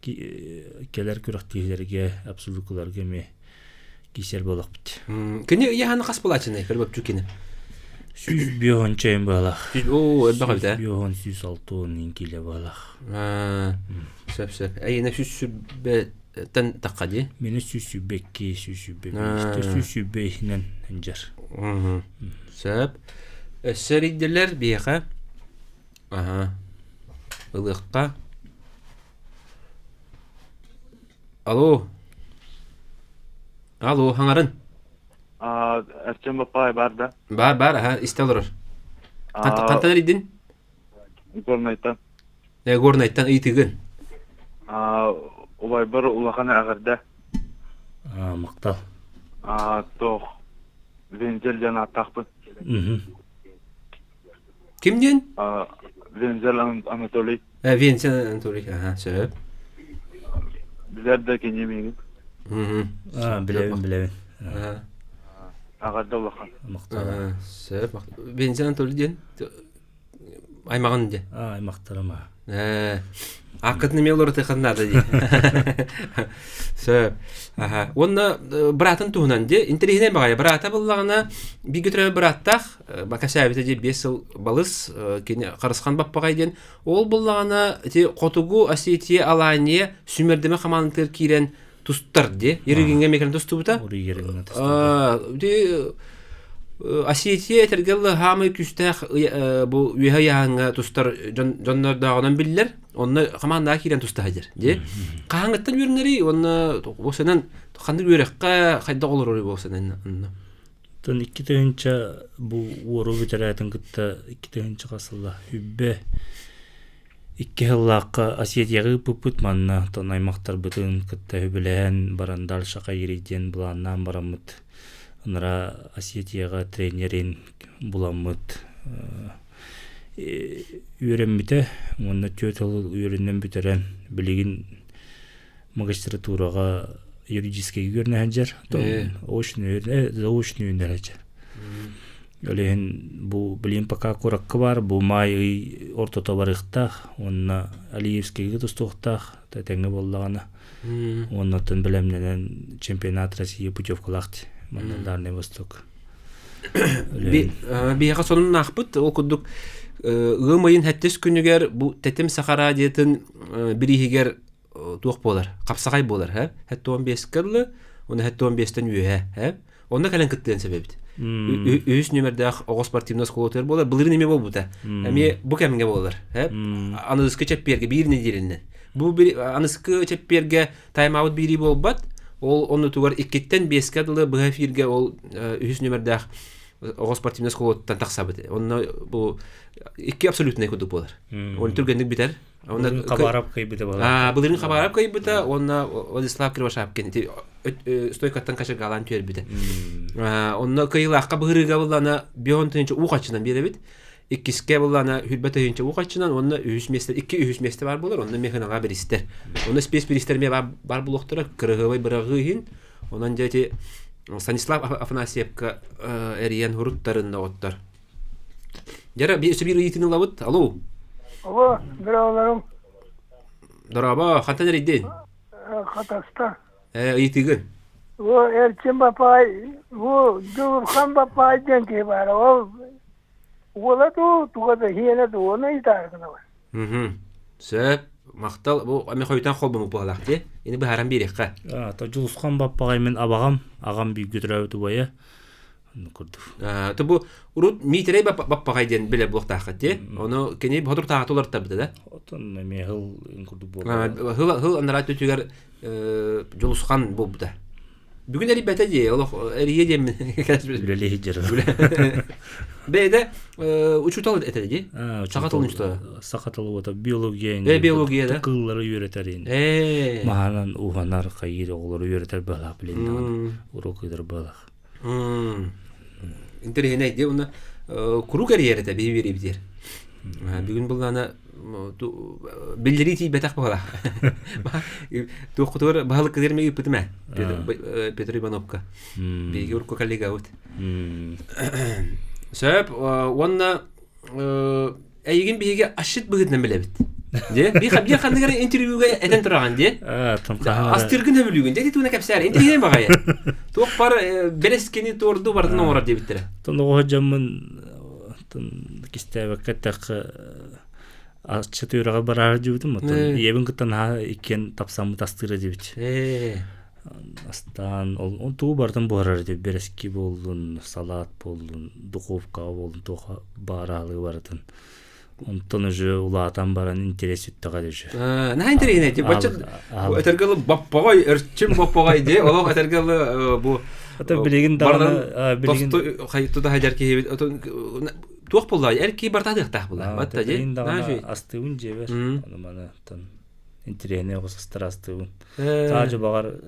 кэлэр күрэхтэһиилэргэ абсолюткаларга эмиэ киирсэр буолахпыт. Кини ыйаһаны хас булааччыный Колебопчукины? 105 чайын баалаах. Оо, элбэх эбит ээ. 105 106 киилэ баалаах. Сөп сөп. Эйиэнэ 120 тахха дии. Мини 122, 125, 125 иһинэн сылдьар. Сөп. Өссө эрийдилэр биһиэхэ. Аха. Ылыахха. Алло. Алло, хаҥарын. Артем Баппаай бар да? Бар, бар, аха, истэ олорор. Хантан эрийдин? Горнайтан. Горнайтан ыйытыгын. Убайбар улахан эҕэрдэ. Махтал. Туох Вензель диэн ааттаахпын. Ким диэн? Вензель Анатолий. Вензель Анатолий, аха, сөп. Билэр да кини миигин. Билэбин, билэбин. Эҕэрдэ улахан. Махтал. Сөп. Вензель Анатолий диэн аймаҕын дии. Аймахтарым аа. Ааккытын эмиэ уларытыаххын наада дии. Сөп. Аха. Уонна быраатын туһунан дии интэриэһинэй баҕайы. Быраата буллаҕына бииргэ төрөөбүт бырааттаах бакасаабыта дии 5 сыл балыс кини Харысхан Баппаҕай диэн. Ол буллаҕына ити Хотугу Осетия Алания сүмэрдэмэ хамаандатыгар киирэн тустар дии. Ерыгиҥҥэ эмиэ кэлэн тустубута. Ерыгиҥҥэ тустубута. Ити Осетия этэргэ дылы хаамай күүстээх бу үөһэ ыйааһыҥҥа тустар дьоннордооҕунан биллэр. Онно хамаандаҕа киирэн туста сылдьар. Дии. Хаһааҥҥыттан үөрэнэрий уонна уопсайынан ханнык үөрэххэ хайдах олороруй уопсайынан онно? Оттон 2000 бу уоруу бүтэрээтин кытта 2000 хас сылла үббэ Икки сыллаахха Осетияҕа ыыппыппыт манна, оттон аймахтарбытын кытта үбүлэһэн баран дальше хайыырый диэн былааннаан бараммыт ыныраа Осетияҕа тренерин буламмыт үөрэммитэ уонна түөрт сыл үөрэнэн бүтэрэн билигин магистратураҕа юридическайга үөрэнэ сылдьар, очно заочно үөрэнэ сылдьар. Ол иһин бу билигин пока куоракка баар, бу маай ый ортото барыахтаах уонна Алиевскайга тустуохтаах тэҥҥэ буоллаҕына. Уонна оттон бэлэмнэнэн чемпионат России путевкалаах манна Дальний Восток. Биһиэхэ сонуннаахпыт. Ол курдук ыам ыйын сэттис күнүгэр бу Тэтим Саха радиотын бирииһигэр туох буолар? Хапсаҕай буолар, һэ? 75 кыллы, уонна 75-тэн үөһэ, һэ? Онно кэлэн кыттыан сөп эбит. Үһүс нүмердээх оҕо спортивнай оскуолатыгар буолар. Былырыын эмиэ буолбута. Эмиэ бу кэмҥэ буолар. Аныгыскы чэппиэргэ биир нэдиэлэнэн. Бу аныгыскы чэппиэргэ тайм-аут биэрии буолбат. Ол оннутугар иккиттэн биэскэ дылы быһа эфиргэ ол үһүс нүмердээх оҕо спортивнай оскуолаттан тахсабыт. Онно бу икки абсолютнай курдук буолар. Ол түргэнник бүтэр. Онно Хабаров кыйбыта буолар. Былырыын Хабаров кыйбыта уонна Владислав Кривошапкин ити стойкаттан качыргаалаан түөрбүтэ. Онно кыйылаахха быһырыыга буллана бион тыһыынча уу хаччынан биэрэбит. Иккискэ буллана хүрбэ тыһыынча уу хаччынан уонна үһүс миэстэ икки үһүс миэстэ бар буолар онно механаға биристер. Онно спец биристер ме бар булуохтара кырыһыбай быраҕыы иһин. Онон дьэ ити Станислав Афанасьевка эрийэн хуруттарын оҕоттор. Дьара өссө биир ыйытыыны ылабыт. Алло. Алло, здраволарым. Дорообо, хантан эрийдин? Хатаста. Э, ыйытыгын. Бу Эрчим Бапай, бу Дьулурхан Бапай диэн киһи баар. Ол уола дуу, туга да хиэнэ дуу, ону ыйытаары гынабын. Мгм. Сөп. Махтал. Бу ами хойутан холбоммут буоллах дии. Ини быһааран биэриэххэ. А, Дьулусхан Баппаҕай мин абаҕам, аҕам бииргэ төрөөбүт убайа. Курдук. То бу урут Миитэрэй Баппаҕай диэн билэр буолуохтааххыт дии. Ону кини соторутааҕыта уларыттарбыта да. Отон эмиэ хыл курдук буолла. Хыл хыл анараа өттүгэр Дьулусхан буолбута. Бүгүн эрийбэтэ дии, олох эрийэ диэммин. Үлэлии сылдьар. Бэйдэ учуутал этэ дии. Саха тылын учуутала. Саха тылы уота биология. Биология да. Кыллары үөрэтэр ин. Маһанан уһанар хайыр оҕолору үөрэтэр быһалаах билин уруок ыытар быһалаах. Интэриэһинэй дии уонна куруук эрийэр этэ биһи биэриибитигэр. Бүгүн былаана биллэрии тиийбэтэх буолла. Туоххутугар баһылыккытыгар эмиэ ыыппытым ээ Петр Ивановка. Биһиги урукку коллегабыт. Сөп уонна Эйигин биһиги асчыт быһыытынан билэбит. Дьэ, биир ханныгар интервьюга этэн тураҕын дии. Астыыргын сөбүлүүгүн. Дьэ, тугуна кэпсээр. Интиһиэн баҕайы. Туох бар бэрэскини туорду барытын оҥорор диэбиттэрэ. Тон оҕо дьоммун кистээбэккэ эттэххэ асчыт үөрэҕэ бараары дьибитим. Оттон ийэбин кытта наһаа иккиэн тапсаммыт астыыра дибит. Астаан ол тугу барытын буһарар этэ бэрэски буоллун, салаат буоллун, духовкаҕа буоллун туох баар аһылыгы барытын. Онтон уже улаатан баран интерес сүттэҕэ уже. Наһаа интэриэһинэй дии. Бачча этэргэ дылы боппоҕой, өрчүм боппоҕой дии. Олох этэргэ дылы бу Ото билигин даҕаны билигин тута сылдьар киһибит туох буолла эр киһи барыта атыахтаах буолла. Батта дии. Билигин даҕаны астыыбын дьиэбэр. Аны маны интэриэһинэй оҕус астыраастыыбын. Таажы баҕар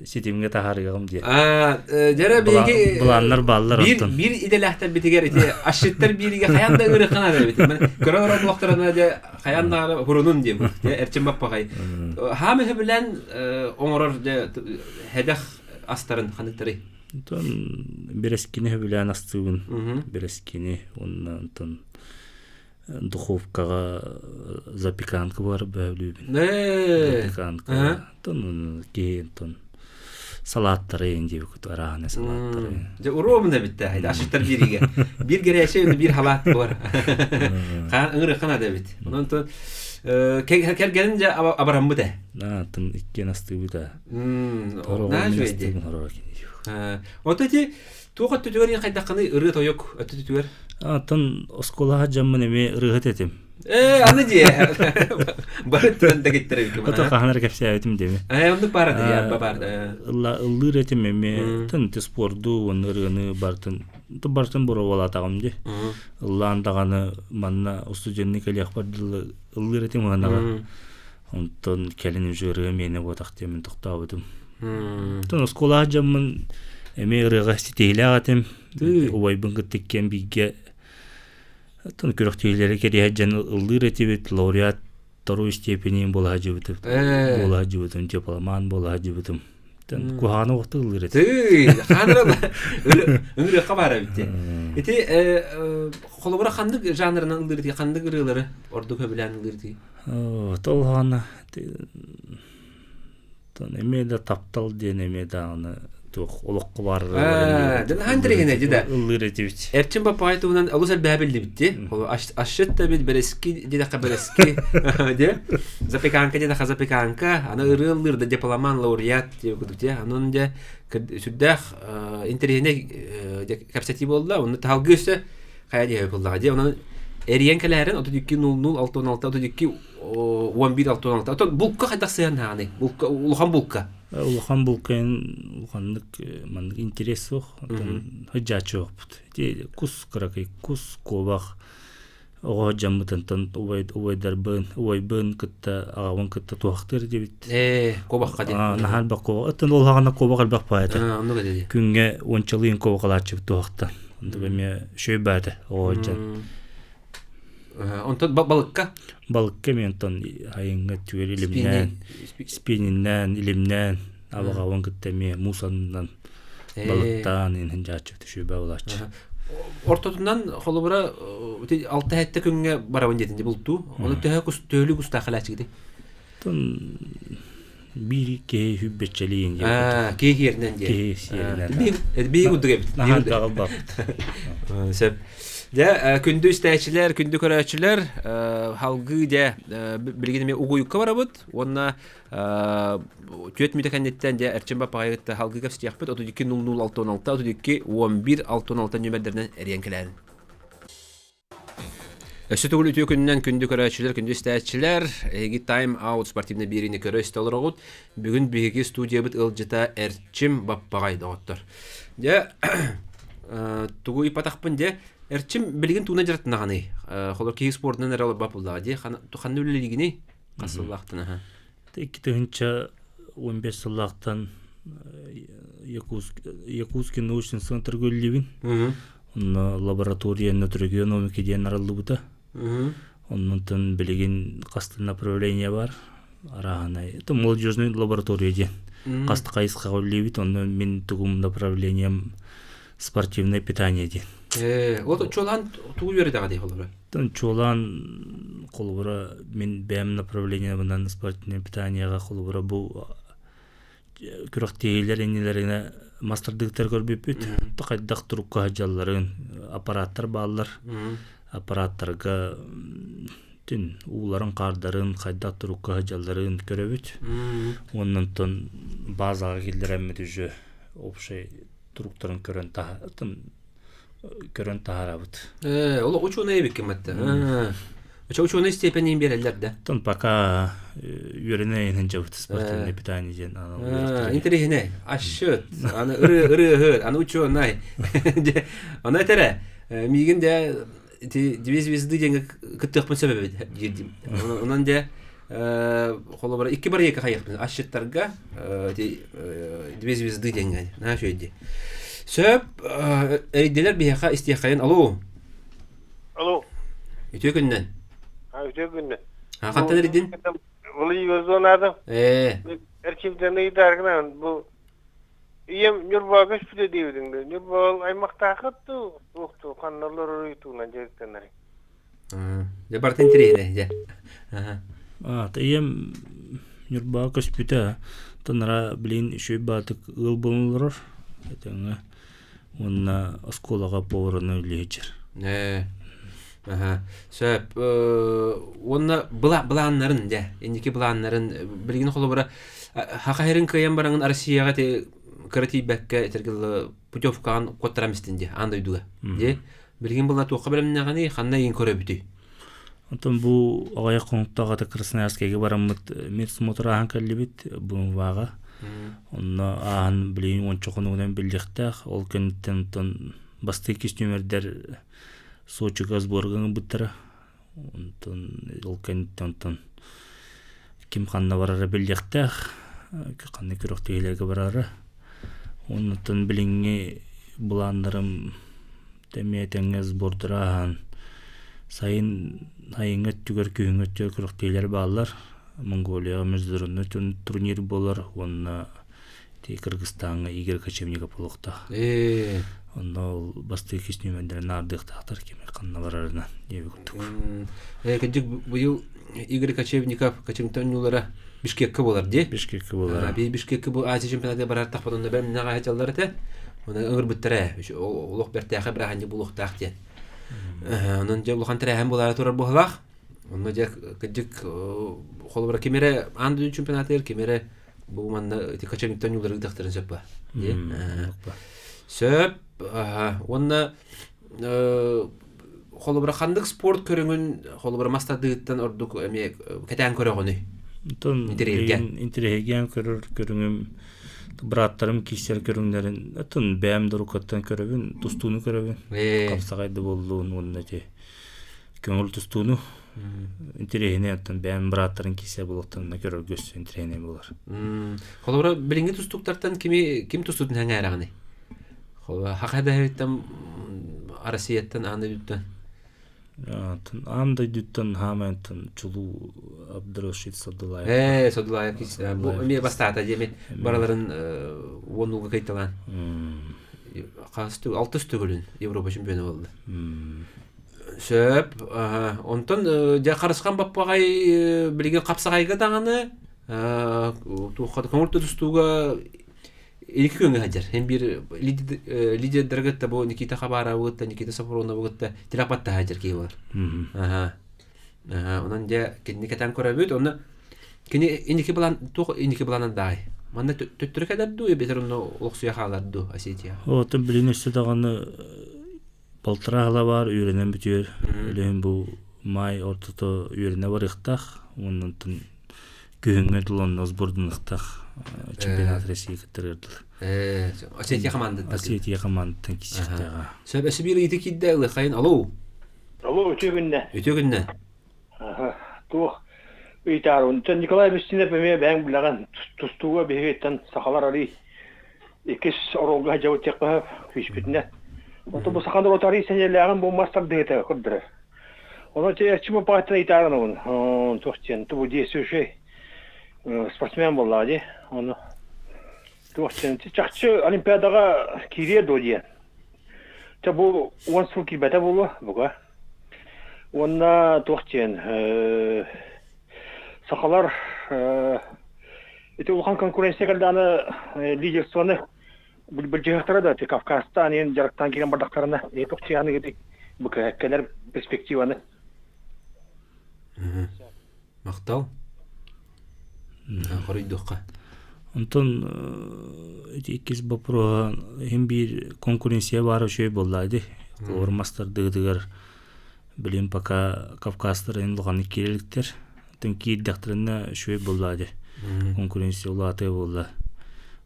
ситимҥэ таһаарыаҕым диye. Дьэрэ биһиги былааннар бааллар биир биир идэлээхтэрбитигэр ити асчыттар бииригэ хайаан да ыарахана эбит. Көрө олорон буоллахтарына дьэ хайаан даҕаны хурунун диэм. Дьэ эрчим баппаҕай. Хаам билэн оҥорор дьэ хэдэх астарын ханыктарый? Онтон бэрэскини сөбүлээн астыыбын. Бэрэскини уонна онтон духовкаҕа запеканка баар бөһөлүүбүн. Запеканка. Тон киһи тон салааттары ин диэбиккит арааһынай салааттары. Дьэ уруобуна битте ашыттар биириге. Биир гэрээчи биир халаат буолар. Хаан ыҥырыххан ада эбит. Онон тон кэргэнин дьэ абараммыт э. Аа тон иккиэн астыыбыт аа. Ото ити Туох өттүтүгэр хайдаххыный ырыа-тойук өттүтүгэр? Атын оскуолаҕа дьоммун эмиэ ырыаһыт этим. Ээ, аны дьиэ. Бары өттүнэн да киттэр эбиккин. Ото хаһан эрэ кэпсээбитим диэми. Ээ, оннук баар этэ, я баар. Ыллыыр этим эмиэ. Тын ти спорду уонна ырыаны бартын бартын боруобалаатаҕым дии. Ыллаан даҕаны манна устудьуоннуу кэлиэхпэр дылы ыллыыр этим уһанаҕа. Онтон кэлин уже ырыа миэнэ буотах диэммин тохтообутум. Онтон оскуолаҕа дьоммун эмиэ ырыаҕа ситиһиилээх этим. Убайбын кытта иккиэн бииргэ оттон күрэхтэһиилэри кэриэһэ дьон ыллыыр этибит. Лауреат второй степени буола сылдьыбытым. Буола сылдьыбытым, дипломант буола сылдьыбытым. Куһаҕаны уохтук ыллыыр этим. Тыый, хаанырала ыҥырыахха баар эбит дии. Ити холобура ханнык жанрынан ыллыыр ити ханнык ырыалары ордук сөбүлээн ыллыыр ити? Толхаана эмиэ да таптал диэн эмиэ даҕаны Туох олоххо баар Дынахан тиригине дьэ ыллыыр этибит. Эрчим Баппаҕай туһунан олус элбэҕи биллибитти. Асчыт да бит бэрэски диэтэххэ бэрэски дьэ запеканка диэтэххэ запеканка аны ырыа ыллыыр да дипломан лауреат диэ курдук дьэ онон дьэ сүрдээх интэриэһинэй кэпсэтии буолла онно таһалгыы өссө хайа диэһэ буоллаҕа дьэ онон эрийэн кэлээрин 32 00 66 32 11 66 отон булка хайдах сыһыаннааҕыный булка улахан булка Улахан булкайын улаханнык маннык интерес суох. Оттон сылдьааччы суохпут. Ити кус кыракый кус, куобах оҕо дьаммытынтан убайдарбын, убайбын кытта аҕабын кытта туһахтыыр диэбит. Ээ, куобахха диэн. Наһаа элбэх куобах. Оттон ол хаҕана куобах элбэх баайата. Оннук этэ дии. Күҥҥэ уончалыын куобах алааччыбыт туһахтан. Онтук эмиэ үчүгэй баайата оҕо дьон. Онтон балыкка? Балыкка эмиэ онтон айыҥҥа түгэр илимнээн, спининнээн, илимнээн, абаҕабын кытта эмиэ муус аннынан балыктаан иһин дьааччыбыт үчүгэй буолааччы. Ортотунан холобура алта сэттэ күҥҥэ барабын диэтин бултуу. Ону төһө кус төһөлүү кустаах кэлээччигитий? Оттон биир киһи хүббэччэлиин диэн. Киһи киэринэн диэн. Киһи сиэринэн. Биир курдук эбит. Наһаа даҕалбаппыт. Сөп. Дьэ, күндү истээччилэр, күндү көрөөччүлэр, халгыы дьэ билигин эмиэ угуйукка барабыт уонна түөрт мүнүүтэ кэнниттэн дьэ Эрчим Баппаҕайы кытта халгыы кэпсэтиэхпит 32 00 66 32 11 66 нүөмэрдэринэн эрийэн кэлээрин. Өссө төгүл үтүө күнүнэн күндү көрөөччүлэр, күндү истээччилэр. Эһиги Time Out спортивнай биэриини көрө истэ олороҕут. Бүгүн биһиги студиябыт ыалдьыта Эрчим Баппаҕай доҕоттор. Дьэ, тугу ыйпатахпын дьэ, Эрчим билигин тууна дьарыктанаҕыный? Холор киһи спордунан эрэ олорбат буоллаҕа дии. Ханна үлэлиигиний? Хас сыллаахтан аха? 2015 сыллаахтан Якутский научный центр үлэлиибин. Онно лаборатория нутрогеномики диэн арыллыбыта. Оннунтан билигин хас да направление бар. Арааһынай. Это молодежный лаборатория диэн. Хас да хайысхаҕа үлэлиибит. Онно мин тугум направлением спортивное питание диэн. Вот чуолаан тугу үөрэтэҕэ дии холобура? Чуолаан холобура мин бэйэм направлениебынан спортивное питаниеҕа холобура бу күрэхтэһиилэр иннилэринэ мастардыктар көрбүппүт. Хайдах турукка сылдьалларын аппараттар бааллар. Аппараттарга түн ууларын, хаардарын хайдах турукка сылдьалларын көрөбүт. Уонна онтон базаҕа киллэрэммит уже общай туруктарын көрөн көрөн таһаарабыт. Ол учуонай эбиккин батта. Учуонай степенин биэрэллэр да. Тон пока үөрэнэ сылдьабыт спортивное питание диэн Интэриэһинэй. Асчыт, аны ырыаһыт, аны учуонай. Аны этэрэ, миигин дэ ити две звезды диэҥҥэ кыттыахпын сөп эбит диирдим. Онон дьэ холобура икки барыйка хайыахпын асчыттарга ити две звезды диэҥҥэ наһаа үчүгэй дии. Сөп эрийдилэр биһиэхэ истиэххэйин алло. Алло. Үтүө күнүнэн. Үтүө күнүнэн. Хантан эрийдин? Владимир Зонадов. Ээ. Эрчимтэн ыйытааргынан бу Ийэм Ньурбаҕа көспүтэ диэбитиҥ дуо? Ньурба ол аймахтааххыт дуу, туох дуу, ханна олорор ыйытыынан дьарыктанарый? Дьэ барыта интэриэһинэй дьэ. Аата ийэм Ньурбаҕа көспүтэ. Танара билигин үчүгэй баатык ыал буолан олорор. Этэҥҥэ уонна оскуолаҕа поварынан үлэлиир. Ээ. Аха. Сөп. Уонна былааннарын дьэ, инники былааннарын билигин холобура Саха сирин кыайан бараҥын Россияҕа ити кыра тиийбэккэ этэргэ дылы путевкаҕын куоттаран истин дии аан дойдуга. Дии билигин была туохха бэлэмнэҕиний ханна иин көрөбүтүй? Онтон бу аҕыйах хонуктаах ата Красноярскайга бараммыт медсмотр ааһан кэллибит БМВ-ҕа. Онно ааһан билигин уонча хонугунан биллиэхтээх. Ол кэнниттэн онтон бастакы нүөмэрдэр Сочига сборга ыҥырбыттара. Онтон ол кэнниттэн онтон ким ханна барара биллиэхтээх, ханна күрэхтэһиилэргэ барара. Оннуттан билиҥҥи былааннарым эмиэ тэҥҥэ сбордары ааһан сайын сайыҥҥы өттүгэр күһүҥҥү өттүгэр күрэхтэһиилэр бааллар. Монголияҕа международный турнир буолар уонна ити Кыргызстаҥҥа Игорь Кочевников буолуохтаах. Онно ол бастакы иккис нүөмэрдэрин наардыахтаахтар кими ханна барарынан диэби курдук. Кырдьык быйыл Игорь Кочевников Кочевниктан ньуулара. Бишкекке буолар дии. Бишкекке буолар. Би Бишкекке бу Азия чемпионаты барар тахпат онно бэлэмнээх аһачаллар этэ. Оны ыҥырбыттара олох бэртээхэй бырааһынньык буолуохтаах диэн. Онон дьэ улахан тэрээһин буолаары турар буоллаах. Онно дьэ кырдьык холобура ким эрэ аан дойду чемпионатыгар ким эрэ бу манна ити кочевниктан ньуулары ыытыахтарын сөп ба. Сөп. Уонна холобура ханнык спорт көрүҥүн холобура мас тардыытыттан ордук эмиэ кэтээн көрөҕүнүй? Онтон интэриэһиргээн көрөр көрүҥүм бырааттарым киирсэр көрүҥнэрин оттон бэйэм да уруккаттан көрөбүн, тустууну көрөбүн. Хапсаҕай да буоллун уонна ити көҥүл тустууну интэриэһинэй оттон бэйэм бырааттарым киирсэр буолуохтарына көрөргө өссө интэриэһинэй буолар. Холобура билиҥҥи тустууктартан кими ким тустуутун сэҥээрэҕиний? Хаха дэһэриттэн Россияттан аан дойдуттан Аан дойдуттан хаамайыттан чулуу Абдурашид Садулаев. Ээ, Садулаев бу эмиэ бастаата диэми бараларын уоннууга кыйталаан. Хас алтыс төгүлүн Европа чемпиона буолла. Сөп. Онтон дьэ Харысхан Баппаҕай билигин хапсаҕайга даҕаны туохха көҥүл тустууга Икки күҥҥэ сылдьар. Һин биир лидердары кытта бу Никита Хабаровы кытта, Никита Сафроновы кытта тирэх баттаһа сылдьар киһи буолар. Аха. Аха. Онон дьэ кинини кэтэн көрөбүт. Онно кини инники былаан туох инники былаанан даай? Манна төттөрү кэлэр дуу, эбэтэр онно олохсуйа хаалар дуу Осетия? Оттон билин өссө даҕаны балтараа сыла баар үөрэнэн бүтүөр. Өлөһүн бу маай ортото үөрэнэ барыахтаах. Уонна онтон күһүҥҥэ дылы сбордунуохтаах чемпионат России кыттарыардылар. Осетия командаттан. Осетия командаттан кисихтээҕэ. Сөп өссө биир ыйытыы киирдэ ылыаххайын. Алло. Алло, үтүө күннэ. Үтүө күннэ. Туох ыйытаарбын. Николай Бестинов эмиэ бэйэҥ билэҕин тустууга биһигиттэн сахалар арый иккис оруолга сылдьабыт диэххэ күүспүтүнэн. Онтон бу саха норуота арый сэниэлээҕин бу мас тардыһыыта көрдөрөр. Ону эрчим аппааттан ыйытааран туох диэн тубу действующий спортсмен буоллаҕа дии. Ону туох диэн чахчы Олимпиадаҕа киириэ дуо диэн. Чэ бу 10 сыл киирбэтэ буолуо бука. Уонна туох диэн сахалар ити улахан конкуренция кэлдэҕинэ лидерствоны былдьаһыахтара да Кавказтаан иһин дьарыктаан киирэн бардахтарына туох бу кэлэр перспективаны Махтал. Хоруйдуохха. Онтон ити иккис боппуруоһа иһин биир конкуренция баара үчүгэй буолла ди. Холобур мастардыгытыгар билин пока Кавказтар иһин улаханнык киирэ иликтэр. Оттон киирдэхтэринэ үчүгэй буолла ди. Конкуренция улаатыа буолла.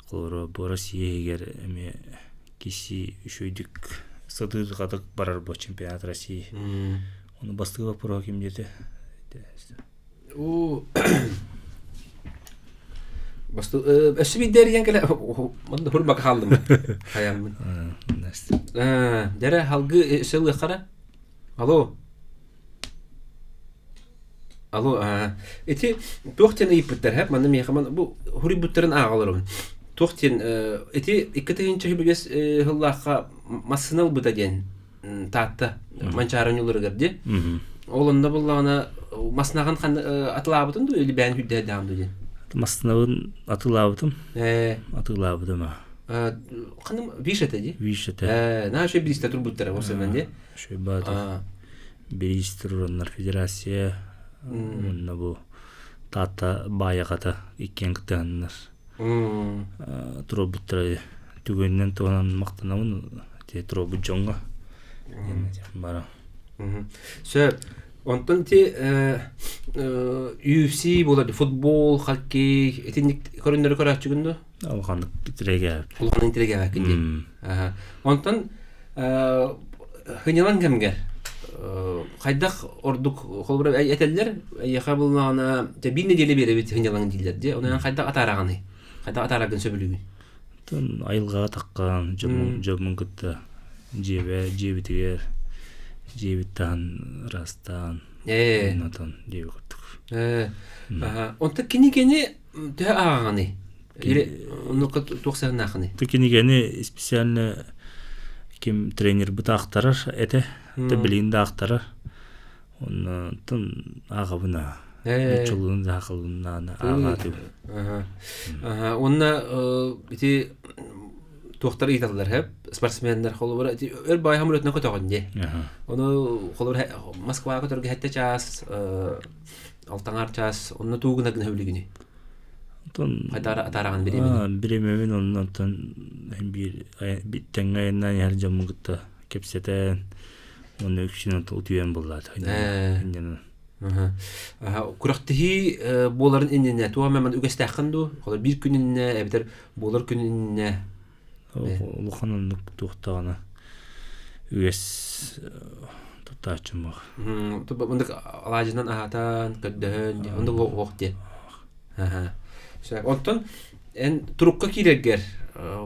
Холобура бу Россия иһигэр эмиэ киси үчүгэйдик сытыырҕатык барар бу чемпионат России. Ону бастакы боппуруоһа ким диэтэ? Уу Басту өссө биирдэ эрийэн кэлэ манна хурбака хааллым. Хаяммын. Дэрэ халгы өссө ылыаххара. Алло. Алло, ити туох диэн ыйыппыттар һэп манна миэхэ ман бу хуруйбуттарын ааҕаларым. Туох диэн ити 2005 сыллаахха массыына ылбыта диэн Таатта Манчаары ньуларыгар дии. Ол онно буллаҕына массынаҕын атылаабытын дуу или бэйэн хүрдэһэрдэҕин дуу диэн. Массыынабын атыылаабытым. Атыылаабытым аа. Ханым виш это дии? Виш это. На еще бириистэ турбуттара осынан дии. Шөй баата. Бириис турураннар федерация уонна бу Таатта баайаҕата иккиэн кыттыһаннар туруорбуттара түгэнинэн туһанан махтанабын туруорбут дьоҥҥо бара Сөп. Онтон ти UFC буолар футбол, хоккей итинник көрүннөрү көрөөччүгүн дуо? Улаханнык интириэһиргээбэт. Улаханнык интириэһиргээбэккин дии. Онтон сынньалаҥ кэмҥэр хайдах ордук холобура этэллэр эйиэхэ буллаҕына биир нэдиэлэ биэрэбит сынньалаҥ дииллэр дии онон хайдах атаараҕыный хайдах атаараргын сөбүлүүгүн Оттон айылҕаҕа таххан дьоммун кытта дьиэбэ дьиэбитигэр дьиэбит таһын ыраастаан оннотон диэби курдук онтон кинигэни төһө ааҕаҕыный Или оннукка туох сыһыаннаахыный? Бу кинигэни специально ким тренербит аахтарар этэ, билигин да аахтарар. Онтон ааҕабын аа. Нуччалыын саахалыын наана ааҕаатым. Уонна ити туохтар ыйыталлар хэп спортсменнар холобура ити өр баай хамырытынан көтөҕүн дии. Ону холобура Москваға көтөргө хэтте чаас, алтаңар чаас, онно туугуна гына хүлүгүнү. Онтон Хайдара атаараҕын бириэмэни. Бириэмэбин оннуттан биир тэҥҥэ айаннаан иһэр дьоммун кытта кэпсэтэн уонна үксүн утуйан буллаата. Иннинэн. Күрэхтэһии буоларын иннинэ туох эмэ үгэстээххин дуу? Холор биир күн иннинэ эбэтэр буолар күн иннинэ Улахан оннук туохтаҕына үгэс туттааччым баар. Мындык алаадьынан аһатан, көрдөһөн, оннук уох диэн. Онтон эн турукка киирэргэр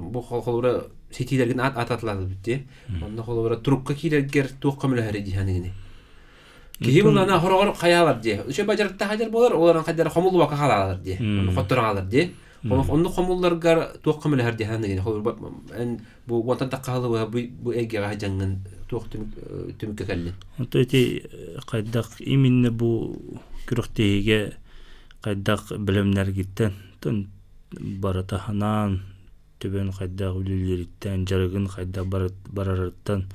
бу холобура ситиилэргин аат аататлаатыбыт дии. Онно холобура турукка киирэргэр туох көмөлөһөрүй дии саныгыный? Киһи булана хороҕор хайаалар дии. Үчүгэй бадьарыктаах хадьар буолар, олорон хайдара хомуллубакка хаалалар дии. Хотторон хаалар дии. Оннук хомулларгар туох көмөлөһөр дии саныгын? Холобур, эн бу уонтан тахха бу эйгэҕэ сылдьаҥҥын туох түмүккэ кэллин? Онто ити хайдах именно бу күрэхтэһиигэ хайдах бэлэмнэргиттэн барыта ханаан төбөн хайдах үлэлиириттэн, дьарыгын хайдах барарыттан,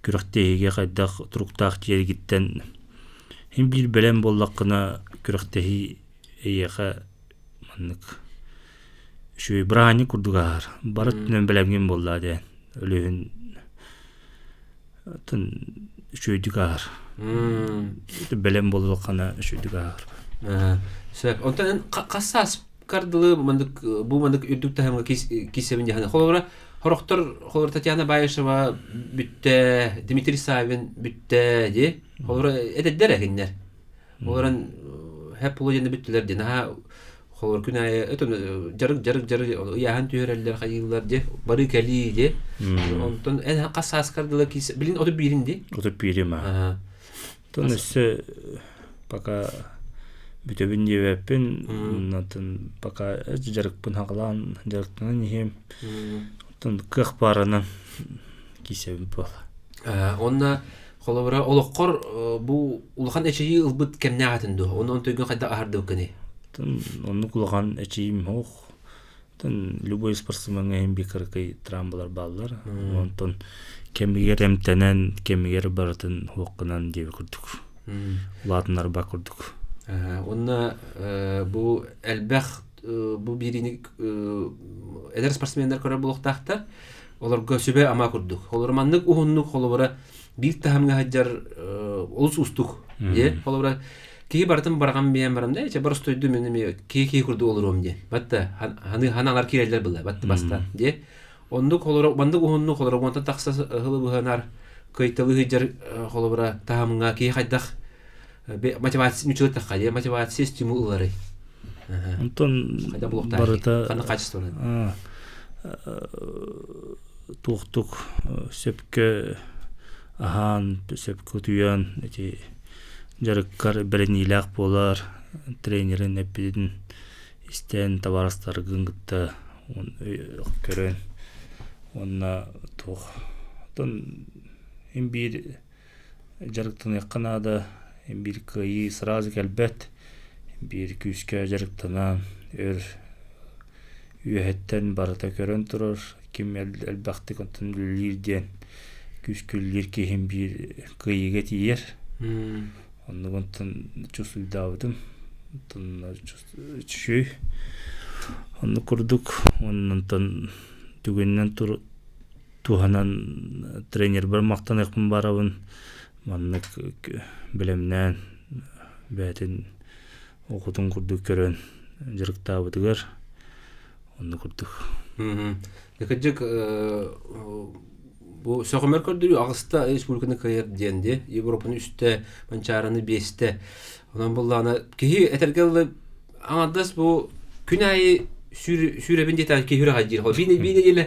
күрэхтэһиигэ хайдах туруктаах тиэргиттэн син биир бэлэм буоллаххына күрэхтэһии эйиэхэ маннык үчүгэй бырааһынньык курдук ааһар. Бары өттүнэн бэлэмҥин буоллаа диэн өлүһүн атын үчүгэйдик ааһар. Бэлэм буоллаххына үчүгэйдик ааһар. Сөп. Онтон эн хас саас кардылы мандык бу мандык үрдүк таһымга киисэбин дьаһана. Холобура, хорохтор холобура Татьяна Баишева бүттэ, Дмитрий Савин бүттэ ди. Холобура эдэрдэр эхиннер. Олорон хэп пулу диэн бүттүлэр ди. Наһаа холобура күн аайы өтөн жарык жарык жарык ыйааһын түһэрэллэр хайыыллар ди. Бары кэлии ди. Онтон эн хас сааскар дылы киис билин оту биирин ди. Оту биирим аа. Тон өссө пока бүтэбин диэбэппин, онтон пока дьарыкпын хаҕалаан дьарыктанан иһиэм. Оттон кыах баарынан киисэбин буола. Онно холобура олоххор бу улахан эчэйии ылбыт кэмнээх этин дуо? Ону онтуйгун хайдах аһардыбыккыный? Оннук улахан эчэйиим суох. Оттон любой спортсмеҥҥа иһин биир кыракый травмалар бааллар. Онтон кэмигэр эмтэнэн, кэмигэр барытын уоххунан диэби курдук. Улаатыннарба курдук. Уонна бу элбэх бу биириини эдэр спортсменнар көрөр буолуохтаахтар. Олорго сүбэ-ама курдук. Олор маннык уһуннук холобура биир таһымҥа сылдьар олус уустук. Холобура киһи барытын барҕан биэн баран да чэ боростуойду мен эми киһи киһи курдук олоруом диэн батта ханы ханалар киирэллэр была батта бастаан диэ оннук холоро маннык уһуннук холоро уонтан тахса ыһылы быһанар кыйталы сылдьар холобура таһымҥа киһи хайдах мотивация нуччалыы тахха диэ мотивация стимул ыларый Онтон барыта ханна качестволарын туохтук сөпкө аһаан сөпкө утуйан ити Дьарыккар бэриниилээх буолар, тренерин эппитин истэн, табаарыстаргын кытта көрөн уонна туох оттон ин биир дьарыктаныахха наада, ин биир кыайыы сразу кэлбэт, биир күүскэ дьарыктанан өр үөһэттэн барыта көрөн турар, ким элбэхтик онтон үлэлиир диэн күүскэ үлэлиир киһим биир кыайыыга тиийэр. Оннук онтон чувствуйдаабытым. Онтон үчүгэй. Оннук курдук онтон түгэнинэн туһанан тренербэр махтаныахпын баарабын. Маннык бэлэмнээн бэйэтин оҕотун курдук көрөн дьарыктаабытыгар онно курдук. Кырдьык бу сөҕүмэр көрдөрүү аҕыста республиканы кыайар диэн дии Европаны үстэ Манчаараны биэстэ онон буллаҕына киһи этэргэ дылы аҥардас бу күн аайы сүүрэбин диэтэҕин киһи үрэҕэ диир биир биир нэдиэлэ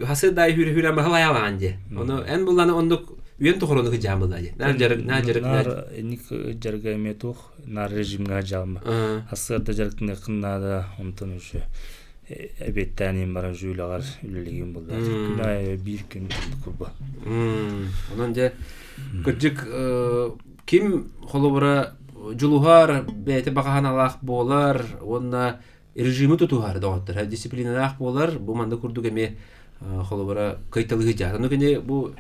хасы даайы хүүрэ хүүрэн баһылайаалаан дии ону эн буллаҕына оннук үйэн тухары оннук дьаам буллаа дии наар дьарык наар дьарык наар инник дьарыга эмиэ туох наар режимҥа дьаалма сарсыарда дьарыктаныаххын наада онтон уже эбиэттээн иһин баран уже үлэҕэр үлэлиигин буллаа күн аайы биир күн курба онон дьэ кырдьык ким холобура. дьулуһар, бэйэтэ баҕаһаналаах буолар уонна режими тутуһар доҕоттор, дисциплиналаах буолар. Бу манна курдук эмиэ холобура кыйталыһы дьаат. Ону кини бу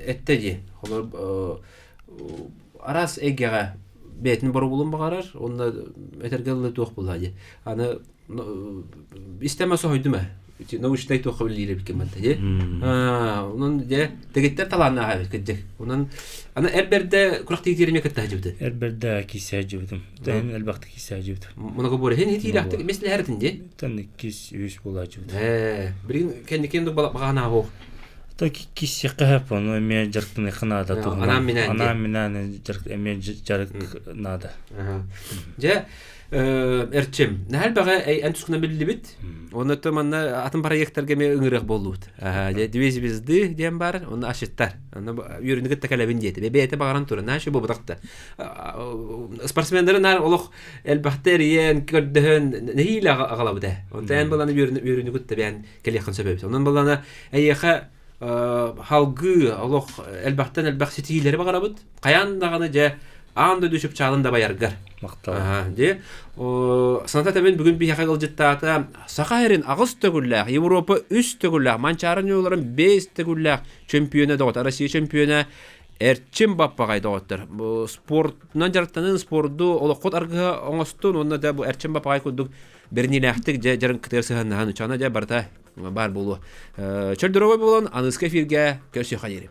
этте дии. Холобур араас эйгэҕэ бэйэтин боробулун баҕарар, уонна этэргэ дылы туох буолла дии. Аны истэмэ соһуйдум ээ. Научнай туохха үлэлиир эбиккин манта дии. Онон дьэ дэгиттэр талааннаах эбит кырдьык. Онон аны эр бэрдэ күрэхтиитиир эмиэ кытта сылдьыбыты. Эр бэрдэ киирсэ сылдьыбытым. Тэн элбэхтик киирсэ сылдьыбытым. Многоборье хин хитиилээхтик меслэһэритин дии. Тэн иккис үһүс буолааччыбыт. Ээ, билигин кэнники баҕана оһох. То киссиэххэ сөп, ону эмиэ дьарыктаныахха наада туһунан. Анаан-минээн Анаан-минээн дьарык эмиэ дьарык наада. Дьэ, Эрчим, наһаа элбэҕи эн тускунан биллибит. Онно манна атын проекттарга эмиэ ыҥырыах буоллубут. Две звезды диэн бар, онно асчыттар. Онно үөрүүнү кытта кэлэбин диэтэ. Бэйэтэ баҕаран туран, наша буолбатах да. Спортсмендары наар олох элбэхтэ эрийэн, көрдөһөн, нэһиилэ аҕалабыт ээ. Онтон эн баланы үөрүүнү кытта бэйэн кэлиэххин сөп эбит. Онон балана эйиэхэ халгыы олох элбэхтэн элбэх ситиһиилэри баҕарабыт. Хайаан даҕаны дьэ аан дойду чыпчаалын да байаргар. Махтал. Дьэ, саната тэбин бүгүн биһиэхэ ыалдьыттаата Саха сирин аҕыс төгүллээх, Европа үс төгүллээх, Манчаары ньууларын бэс төгүллээх чөмпүйүөнэ доҕоттор, Россия чөмпүйүөнэ Эрчим Баппаҕай доҕоттор. Бу спортунан дьарыктанын, спорду олоххут аргыһа оҥостун уонна да бу Эрчим Баппаҕай курдук бэриниилээхтик дьэ дьарыктыгар сыһыаннаһан учана дьэ барыта баар буолуо. Чөл доруобай буолан, аныска эфиргэ көрсүөххэ диэри.